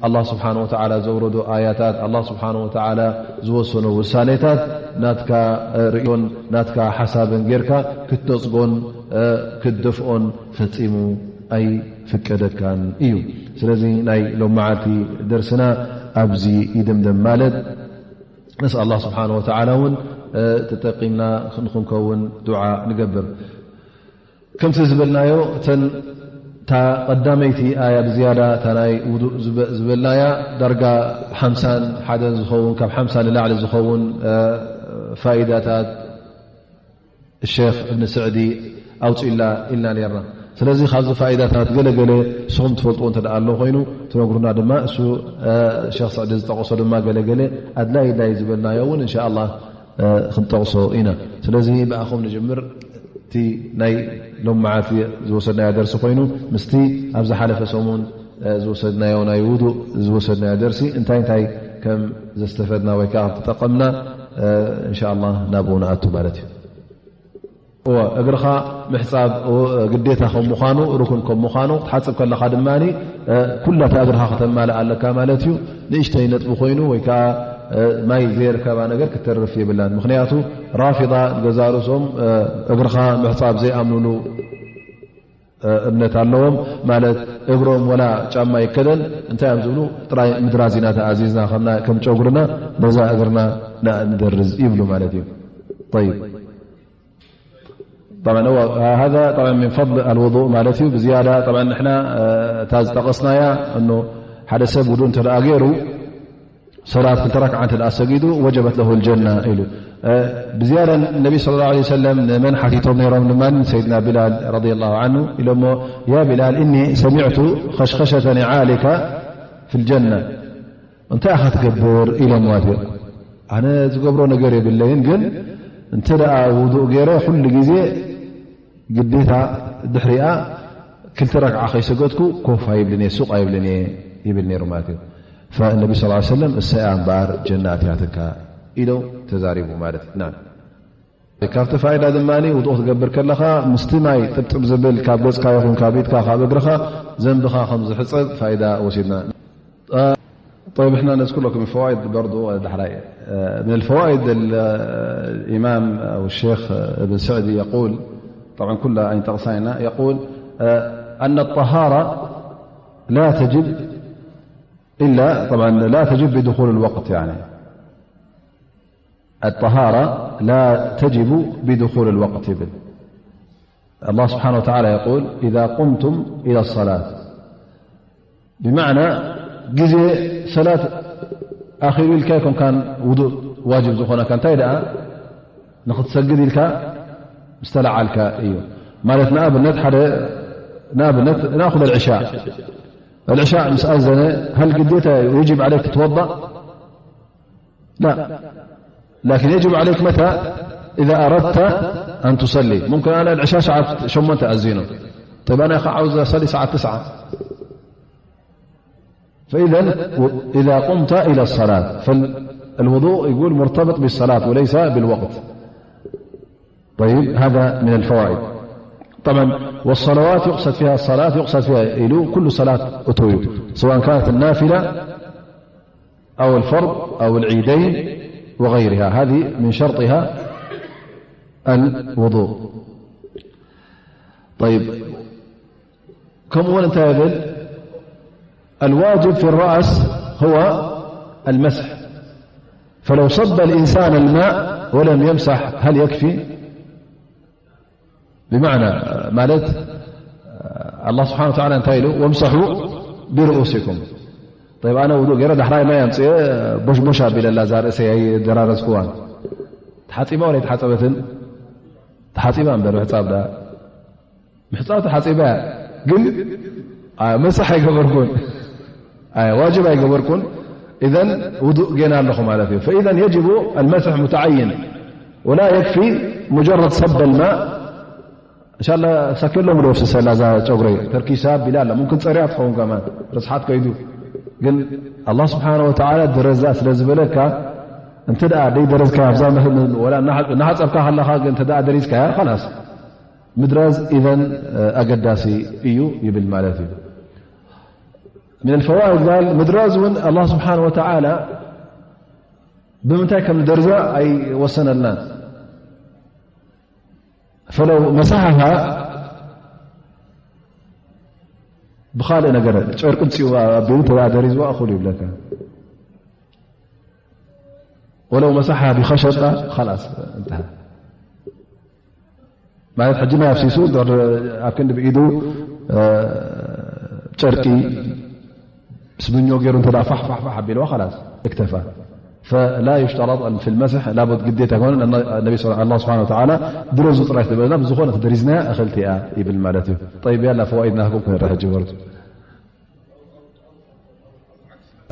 ኣላህ ስብሓን ወተዓላ ዘውረዶ ኣያታት ኣላህ ስብሓን ወተዓላ ዝወሰኖ ውሳኔታት ናትካ ርእዮን ናትካ ሓሳብን ጌርካ ክትነጽጎን ክትደፍኦን ፈጺሙ ኣይፍቀደካን እዩ። ስለዚ ናይ ሎም መዓልቲ ደርስና ኣብዚ ይድምደም ማለት ነስ ኣላህ ስብሓን ወተዓላ እውን ተጠቂምና ንክንከውን ዱዓ ንገብር። ከምቲ ዝበልናዮ እተን እታ ቀዳመይቲ ኣያ ብዝያዳ እታ ናይ ውዱእ ዝበ- ዝበልናያ ዳርጋ ሓምሳን ሓደን ዝኸውን ካብ ሓምሳ ንላዕሊ ዝኸውን ፋይዳታት ሸክ እብን ስዕዲ ኣውፅእላ ኢልና ነርና። ስለዚ ካብዚ ፋይዳታት ገለገለ ንስኹም ትፈልጥዎ እንተ ኣሎ ኮይኑ ትነግሩና ድማ እሱ ሸክ ስዕዲ ዝጠቀሶ ድማ ገለገለ ኣድላይ ድላይ ዝበልናዮ እውን እንሻ ኣላ ክንጠቕሶ ኢና። ስለዚ ብኣኹም ንጅምር። እቲ ናይ ሎም መዓልቲ ዝወሰድናዮ ደርሲ ኮይኑ ምስቲ ኣብ ዝሓለፈ ሰሙን ዝወሰድናዮ ናይ ውዱእ ዝወሰድናዮ ደርሲ እንታይ እንታይ ከም ዘስተፈድና ወይ ከዓ ተጠቐምና እንሻ ኣላ ናብኡ ንኣቱ ማለት እዩ። እወ እግርኻ ምሕፃብ ግዴታ ከም ምዃኑ ሩክን ከም ምዃኑ ክትሓፅብ ከለኻ ድማ ኩላታ እግርኻ ከተማልእ ኣለካ ማለት እዩ። ንእሽተይ ነጥቢ ኮይኑ ወይ ከዓ ማይ ዘይርከባ ነገር ክትተርፍ የብላን። ምክንያቱ ራፊዳ ገዛ ርእሶም እግርኻ ምሕፃብ ዘይኣምኑሉ እምነት ኣለዎም ማለት እግሮም ወላ ጫማ ይከደን እንታይ እዮም ዝብሉ ጥራይ ምድራዝ ኢና ተኣዚዝና ከም ጨጉርና ነዛ እግርና ንደርዝ ይብሉ ማለት እዩ። طيب طبعا هو هذا طبعا من فضل الوضوء ማለት እዩ። ብዝያዳ طبعا ንሕና እታ ዝጠቀስናያ እኖ ሓደ ሰብ ውዱእ እንተ ገይሩ ሰላት ክልተ ረክዓ እንተ ሰጊዱ وجبت له الجنة ኢሉ። ብዝያዳ ነቢ صلى الله عليه وسلم ንመን ሓቲቶም ነይሮም ድማ ሰይድና ቢላል رضي الله عنه ኢሎሞ يا بلال إني سمعت خشخشة نعالك في الجنة እንታይ ኢኻ ትገብር ኢሎምዋ እዮም። ኣነ ዝገብሮ ነገር የብለይን፣ ግን እንተ ደኣ ውዱእ ገይረ ኩሉ ግዜ ግዴታ ድሕሪኣ ክልተ ረክዓ ከይሰገድኩ ኮፍ ኣይብልን እየ፣ ሱቕ ኣይብልን እየ ይብል ነይሩ ማለት እዩ። ፈነቢ ስ ሰለም እሰያ እምበኣር ጀና ኣትያትካ ኢለው ተዛሪቡ ማለት እዩ። ናም። ካብቲ ፋይዳ ድማ ውዱእ ክትገብር ከለኻ ምስቲ ማይ ጥብጥብ ዝብል ካብ ገጽካ ይኹን ካብ ኢድካ ካብ እግርኻ ዘንብኻ ከም ዝሕጸብ ፋይዳ ወሲድና። طيب، احنا نذكر لكم الفوائد برضو دحراي. من الفوائد الإمام أو الشيخ ابن سعدي يقول، طبعا كلها أين تقصينا، يقول أن الطهارة لا تجب إلا، طبعا لا تجب بدخول الوقت، يعني الطهارة لا تجب بدخول الوقت. الله سبحانه وتعالى يقول إذا قمتم إلى الصلاة، ብማዕና ግዜ ሰላት ኣኺሉ ኢልካ ኣይኮንካን ውዱእ ዋጅብ ዝኾነካ፣ እንታይ ደኣ ንኽትሰግድ ኢልካ ምስ ተለዓልካ እዩ። ማለት ንኣብነት ሓደ ንኣብነት نأخذ العشاء، العشاء ምስ ኣዘነ هل ግዴታ የጅብ عليك تتوضأ؟ لا، لكن يجب عليك متى؟ إذا أردت أن تصلي. ممكن أنا العشاء ساعة ሸሞንተ ኣዚኑ، طيب أنا عاوز أصلي ساعة تسعة. فإذا إذا قمت إلى الصلاة، فالوضوء يقول مرتبط بالصلاة وليس بالوقت. طيب، هذا من الفوائد. طبعا، والصلوات يقصد فيها الصلاة، يقصد فيها إلو كل صلاة أتوي، سواء كانت النافلة أو الفرض أو العيدين وغيرها، هذه من شرطها الوضوء. طيب، كم هو انتهى يبل؟ الواجب في الرأس هو المسح، فلو صب الإنسان الماء ولم يمسح هل يكفي؟ ብማዕና ማለት ኣላህ ስብሓን ወተዓላ እንታይ ኢሉ? ወምሰሑ ብርኡሲኩም። ጠይብ፣ ኣነ ውዱእ ገይረ ዳሕራይ ማይ ኣምፅኤ ቦሽቦሽ ኣቢለላ እዛ ርእሰይ ኣይደራረዝክዋን። ተሓፂባ ወላ ኣይተሓፀበትን? ተሓፂባ እምበር ምሕፃብ ዳ ምሕፃብ ተሓፂባ እያ፣ ግን አ፣ መሳሕ ኣይገበርኩን። ኣይ፣ ዋጅብ ኣይገበርኩን። إذن ውዱእ ጌና ኣለኹ ማለት እዩ። فإذا يجب المسح متعين ولا يكفي مجرد صب الماء. እንሻላ ሰኪሎም ዶ ፍስሰላ እዛ ጨጉረይ ተርኪሳ ቢላ ኣላ። ሙምክን ጸሪያ ትኸውን ከማን ርስሓት ከይዱ። ግን ኣላህ ስብሓነ ወተዓላ ድረዛ ስለ ዝበለካ፣ እንተ ደኣ ደይደረዝካ ኣብዛ መህ-፣ ወላ እናሓ-፣ እናሓጸብካ ከለኻ ግን እንተ ደኣ ደሪዝካያ፣ ኸላስ ምድራዝ ኢዘን ኣገዳሲ እዩ ይብል ማለት እዩ። من الفوائد قال ምድራዝ እውን ኣላህ ስብሓነ ወተዓላ ብምንታይ ከም ንደርዛ ኣይወሰነልናን። فلو مسحها ብኻልእ ነገር ጨርቂ ምፅኡ ኣቢሉ እንተ ደሪዝዋ እኹል ይብለካ። ولو مسحها بخشبة خلاص انتهى. ማለት ሕጂ ማይ ኣፍሲሱ ኣብ ክንዲ ብኢዱ ጨርቂ ስብኞ ገይሩ እንተ ፋሕ ፋሕ ፋሕ ኣቢልዋ ኸላስ እክተፋ። فلا يشترط في المسح لابد ግዴታ ይኮነ። ነቢ ስብሓን ወተዓላ ድረዙ ጥራይ ትበልና ብዝኾነ ክደሪዝናያ እኽልቲ እያ ይብል ማለት እዩ። طيب ያላ ፈዋኢድ ናህኩም ክንርኢ ሕጂ በርቱ።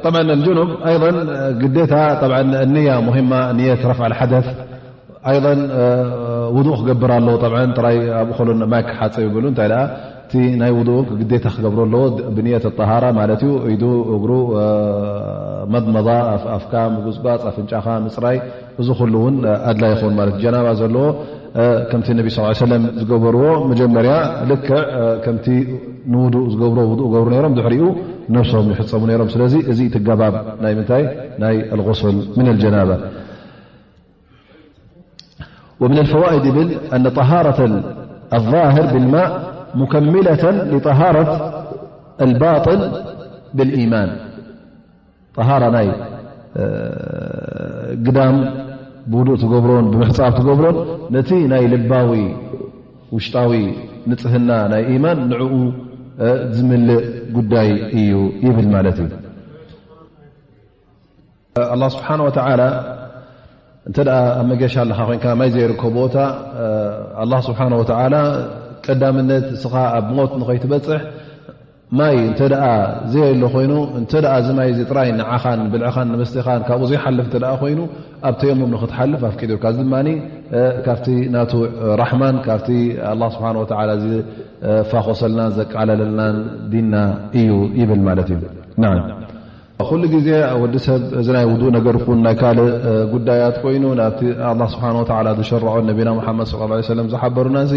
طبعا الجنب أيضا ግዴታ طبعا النية مهمة، نية رفع الحدث أيضا ውዱእ ክገብር ኣለዎ። طبعا ጥራይ ኣብኡ ከሎ ማይ ክሓፀብ ይብሉ እንታይ ደኣ እቲ ናይ ውዱእ ግዴታ ክገብሮ ኣለዎ ብንየት ጠሃራ ማለት እዩ። ኢዱ እግሩ መድመዳ ኣፍካ ምጉፅባፅ ኣፍንጫኻ ምፅራይ እዚ ኩሉ እውን ኣድላይ ይኸውን ማለት እዩ። ጀናባ ዘለዎ ከምቲ ነቢ ስ ሰለም ዝገበርዎ መጀመርያ ልክዕ ከምቲ ንውዱእ ዝገብሮ ውዱእ ገብሩ ነይሮም ድሕሪኡ ነብሶም ይሕፀቡ ነይሮም። ስለዚ እዚ እቲ ገባብ ናይ ምንታይ ናይ الغسل من الجنابة. ومن الفوائد ይብል أن طهارة الظاهر بالماء مكملة لطهارة الباطن بالإيمان. ጠሃራ ናይ ግዳም ብውዱእ ትገብሮን ብምሕፃብ ትገብሮን ነቲ ናይ ልባዊ ውሽጣዊ ንፅህና ናይ ኢማን ንዕኡ ዝምልእ ጉዳይ እዩ ይብል ማለት እዩ። ኣላህ ስብሓነ ወተዓላ እንተ ደኣ ኣብ መገሻ ኣለኻ ኮይንካ ማይ ዘይርከቦ ቦታ ኣላህ ስብሓነ ወተዓላ ቀዳምነት እስኻ ኣብ ሞት ንኸይትበፅሕ ማይ እንተ ደኣ ዘየሎ ኮይኑ፣ እንተ ደኣ እዚ ማይ እዚ ጥራይ ንዓኻን ብልዕኻን ንመስተኻን ካብኡ ዘይሓልፍ እንተ ደኣ ኮይኑ፣ ኣብ ተየሙም ንኽትሓልፍ ኣፍቂዱልካ። እዚ ድማ ካብቲ ናቱ ራሕማን ካብቲ ኣላህ ስብሓን ወተዓላ ዝፋኾሰልናን ዘቃለለልናን ዲንና እዩ ይብል ማለት እዩ። ናዓም። ኩሉ ግዜ ወዲ ሰብ እዚ ናይ ውዱእ ነገር ኩን ናይ ካልእ ጉዳያት ኮይኑ ናብቲ ኣላህ ስብሓን ወተዓላ ዝሸረዖ ነቢና ሙሓመድ ሰለላሁ ዐለይሂ ወሰለም ዝሓበሩና እዚ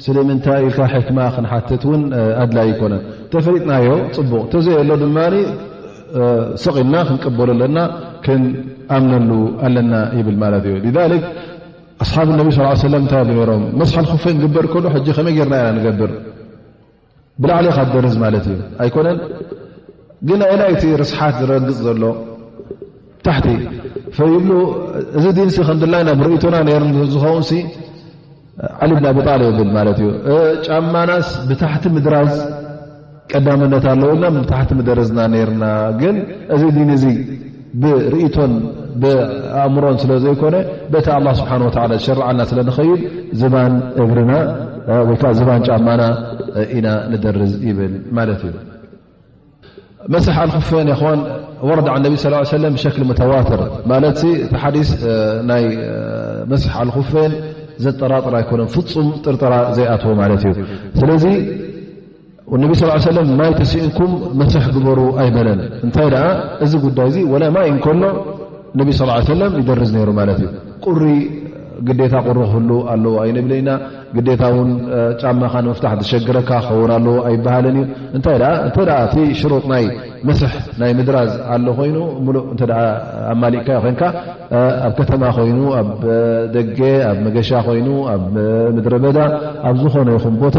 ስለምንታይ ኢልካ ሕክማ ክንሓትት እውን ኣድላይ ኣይኮነን። ተፈሊጥናዮ ጽቡቕ፣ ተዘየሎ ድማ ስቕ ኢልና ክንቅበሎ ኣለና፣ ክንኣምነሉ ኣለና ይብል ማለት እዩ። ሊዛሊክ ኣስሓብ ነቢ ስ ሰለም እንታይ ነይሮም? መስሓል ኩፈይ ንግበር ከሎ ሕጂ ከመይ ጌርና ኢና ንገብር? ብላዕሊ ኢኻ ትደርዝ ማለት እዩ ኣይኮነን? ግን ኣየናይ እቲ ርስሓት ዝረግጽ ዘሎ? ታሕቲ ፈይብሉ። እዚ ዲንሲ ከም ድላይና ብርእይቶና ነይሩ ዝኸውን ሲ ዓሊ ብን ኣቢ ጣልብ ይብል ማለት እዩ። እ፣ ጫማናስ ብታሕቲ ምድራዝ ቀዳምነት ኣለዎ ኢልና ብታሕቲ ምደረዝና ነይርና። ግን እዚ ዲን እዚ ብርእይቶን ብኣእምሮን ስለ ዘይኮነ በቲ ኣላህ ስብሓን ወተዓላ ዝሸርዓልና ስለ ንኸይድ ዝባን እግርና እ፣ ወይ ከዓ ዝባን ጫማና እ፣ ኢና ንደርዝ ይብል ማለት እዩ። መስሕ ኣልኹፈይን የኽዋን ወረደ ዓን ነቢ ስ ሰለም ብሸክል ሙተዋትር ማለት ሲ እቲ ሓዲስ እ፣ ናይ እ፣ መስሕ ኣልኹፈይን ዘጠራጥር ኣይኮነን፣ ፍጹም ጥርጠራ ዘይኣትዎ ማለት እዩ። ስለዚ ነቢ ስ ሰለም ማይ ተስኢንኩም መስሕ ግበሩ ኣይበለን። እንታይ ደኣ እዚ ጉዳይ እዚ ወላ ማይ እንከሎ ነቢ ስ ሰለም ይደርዝ ነይሩ ማለት እዩ። ቁሪ ግዴታ ቁሪ ክህሉ ኣለዎ ኣይንብልን ኢና። ግዴታ እውን እ፣ ጫማኻ ንምፍታሕ ዝሸግረካ ክኸውን ኣለዎ ኣይበሃልን እዩ። እንታይ ደኣ እንተ ደኣ እቲ ሽሩጥ ናይ መስሕ ናይ ምድራዝ ኣሎ ኮይኑ ምሉእ እንተ ደኣ ኣማሊእካዮ ኮይንካ እ፣ ኣብ ከተማ ኮይኑ ኣብ እ፣ ደገ ኣብ መገሻ ኮይኑ ኣብ እ፣ ምድረ በዳ ኣብ ዝኾነ ይኹን ቦታ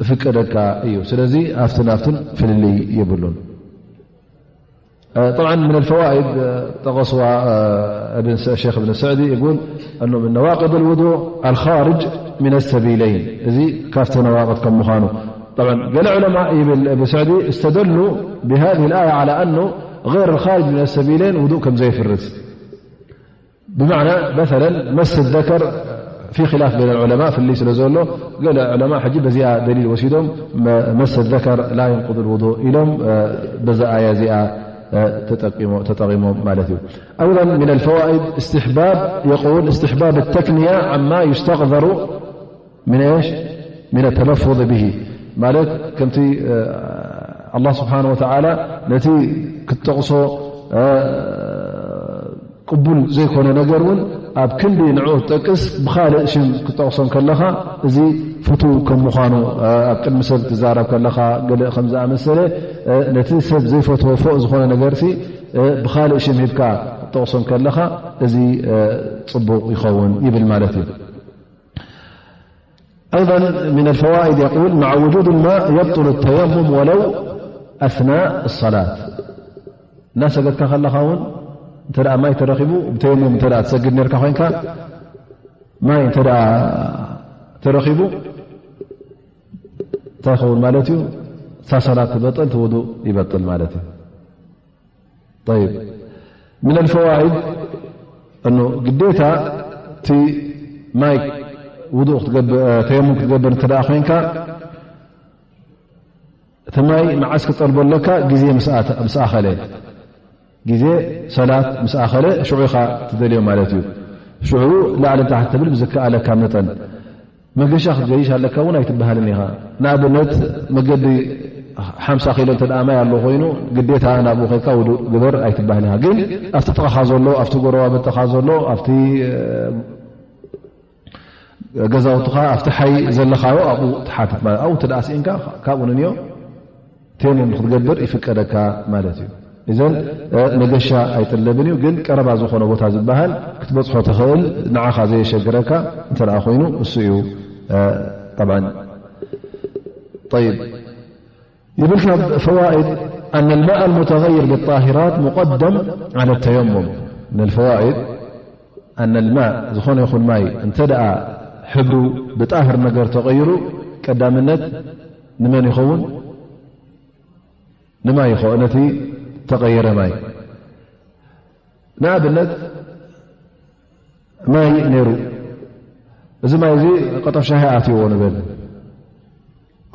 እፍቀደካ እዩ። ስለዚ ኣብትን ኣብትን ፍልልይ የብሉን። طبعا من الفوائد ጠቐስዋ ابن س- الشيخ ابن سعدي يقول أنه من نواقض الوضوء الخارج من السبيلين። እዚ ካብቲ ነዋቅድ ከም ምዃኑ طبعا ገለ ዑለማ ይብል ابن سعدي استدلوا بهذه الآية على أنه غير الخارج من السبيلين ውዱእ ከም ዘይፍርስ ብማዕና መሰለን መስ ዘከር ፊ ኺላፍ በይነ ዑለማ ፍልይ ስለ ዘሎ ገለ ዑለማ ሕጂ በዚኣ ደሊል ወሲዶም መ- መስ ዘከር ላ የንቁድ ውዱእ ኢሎም እ፣ በዛ ኣያ እዚኣ እ፣ ተጠቂሞ- ተጠቂሞም ማለት እዩ። أيضا من الفوائد استحباب يقول استحباب التكنية عما يستغذر من إيش؟ من التلفظ به ማለት ከምቲ እ፣ ኣላህ ስብሓን ወተዓላ ነቲ ክትጠቕሶ እ፣ ቅቡል ዘይኮነ ነገር እውን ኣብ ክንዲ ንዕኡ ትጠቅስ ብኻልእ ሽም ክትጠቕሶም ከለኻ እዚ ፍቱው ከም ምዃኑ ኣብ ቅድሚ ሰብ ትዛረብ ከለኻ ገለ ከም ዝኣመሰለ ነቲ ሰብ ዘይፈትዎ ፎእ ዝኾነ ነገርሲ ብኻልእ ሽም ሂብካ ክትጠቕሶም ከለኻ እዚ ጽቡቕ ይኸውን ይብል ማለት እዩ። أيضا من الفوائد يقول مع وجود الماء يبطل التيمم ولو أثناء الصلاة እናሰገድካ ከለኻ እውን እንተ ደኣ ማይ ተረኺቡ ብተየሙም እንተ ደኣ ትሰግድ ነርካ ኮይንካ ማይ እንተ ደኣ ተረኺቡ እንታይ ይኸውን ማለት እዩ? እታ ሰላት ትበጥል እቲ ውዱእ ይበጥል ማለት እዩ። طيب من الفوائد أنه ግዴታ እቲ ማይ ውዱእ ክትገብር ተየሙም ክትገብር እንተ ደኣ ኮይንካ እቲ ማይ መዓስ ክጠልቦ ኣለካ? ግዜ ምስ ኣተ- ምስ ኣኸለ ግዜ ሰላት ምስ ኣኸለ ሽዑ ኢኻ ትደልዮ ማለት እዩ። ሽዑ ላዕልን ታሕቲ ትብል ብዝከኣለካ መጠን መገሻ ክትገይሽ ኣለካ እውን ኣይትበሃልን ኢኻ። ንኣብነት መገዲ ሓምሳ ኪሎ እንተ ደኣ ማይ ኣሎ ኮይኑ ግዴታ ናብኡ ከድካ ውዱእ ግበር ኣይትበሃል ኢኻ። ግን ኣብቲ ጥቓኻ ዘሎ ኣብቲ ጎረባብትኻ ዘሎ ኣብቲ ገዛውትኻ ኣብቲ ሓይ ዘለኻዮ ኣብኡ ትሓትት ማለት ኣብኡ እንተ ደኣ ስኢንካ ካብኡ ንንዮ ተየሙም ክትገብር ይፍቀደካ ማለት እዩ። እዘን መገሻ ኣይጥለብን እዩ ግን ቀረባ ዝኾነ ቦታ ዝበሃል ክትበፅሖ ትኽእል ንዓኻ ዘየሸግረካ እንተ ደኣ ኮይኑ እሱ እዩ። طبعا طيب يبل فوائد أن الماء المتغير بالطاهرات مقدم على التيمم من الفوائد أن الماء ዝኾነ ይኹን ማይ እንተ ደኣ ሕብሩ ብጣህር ነገር ተቐይሩ ቀዳምነት ንመን ይኸውን? ንማይ ይኸውን። ነቲ ተቐየረ ማይ ንኣብነት ማይ ነይሩ። እዚ ማይ እዚ ቀጠፍ ሻሂ ኣትይዎ ንበል።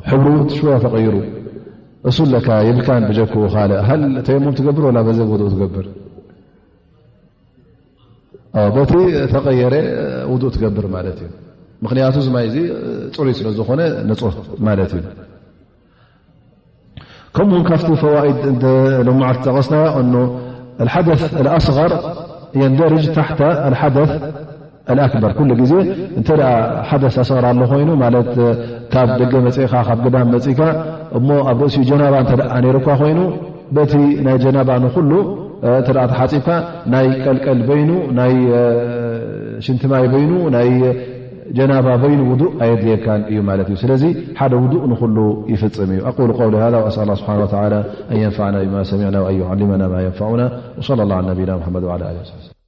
ሕብሩ እቲ ሽወያ ተቐይሩ። እሱ ለካ የብልካን ብጀክኡ ካልእ። ሃል ተየሙም ትገብር ወላ በዘ ውዱእ ትገብር? ኣዎ፣ በቲ ተቐየረ ውዱእ ትገብር ማለት እዩ። ምኽንያቱ እዚ ማይ እዚ ጽሩይ ስለ ዝኾነ ንጹህ ማለት እዩ። ከምኡውን ካብቲ ፈዋኢድ እንተ ሎማዓት ጠቐስናዮ፣ እኖ الحدث الأصغر يندرج تحت الحدث الأكبر። ኩሉ ግዜ እንተ ደኣ ሓደስ ኣስغር ኣሎ ኮይኑ፣ ማለት ካብ ደገ መጺእካ፣ ካብ ግዳም መጺእካ፣ እሞ ኣብ ርእሲኡ ጀናባ እንተ ደኣ ነይሩካ ኮይኑ፣ በቲ ናይ ጀናባ ንኹሉ፣ እ፣ እንተ ደኣ ተሓጺብካ፣ ናይ ቀልቀል በይኑ፣ ናይ፣ እ፣ ሽንቲ ማይ በይኑ፣ ናይ ጀናባ በይኑ ውዱእ ኣየድልየካን እዩ ማለት እዩ። ስለዚ ሓደ ውዱእ ንኹሉ ይፍጽም እዩ። أقول قولي هذا وأسأل الله سبحانه وتعالى أن ينفعنا بما سمعنا وأن يعلمنا ما ينفعنا. وصلى الله على نبينا محمد وعلى آله وصحبه وسلم.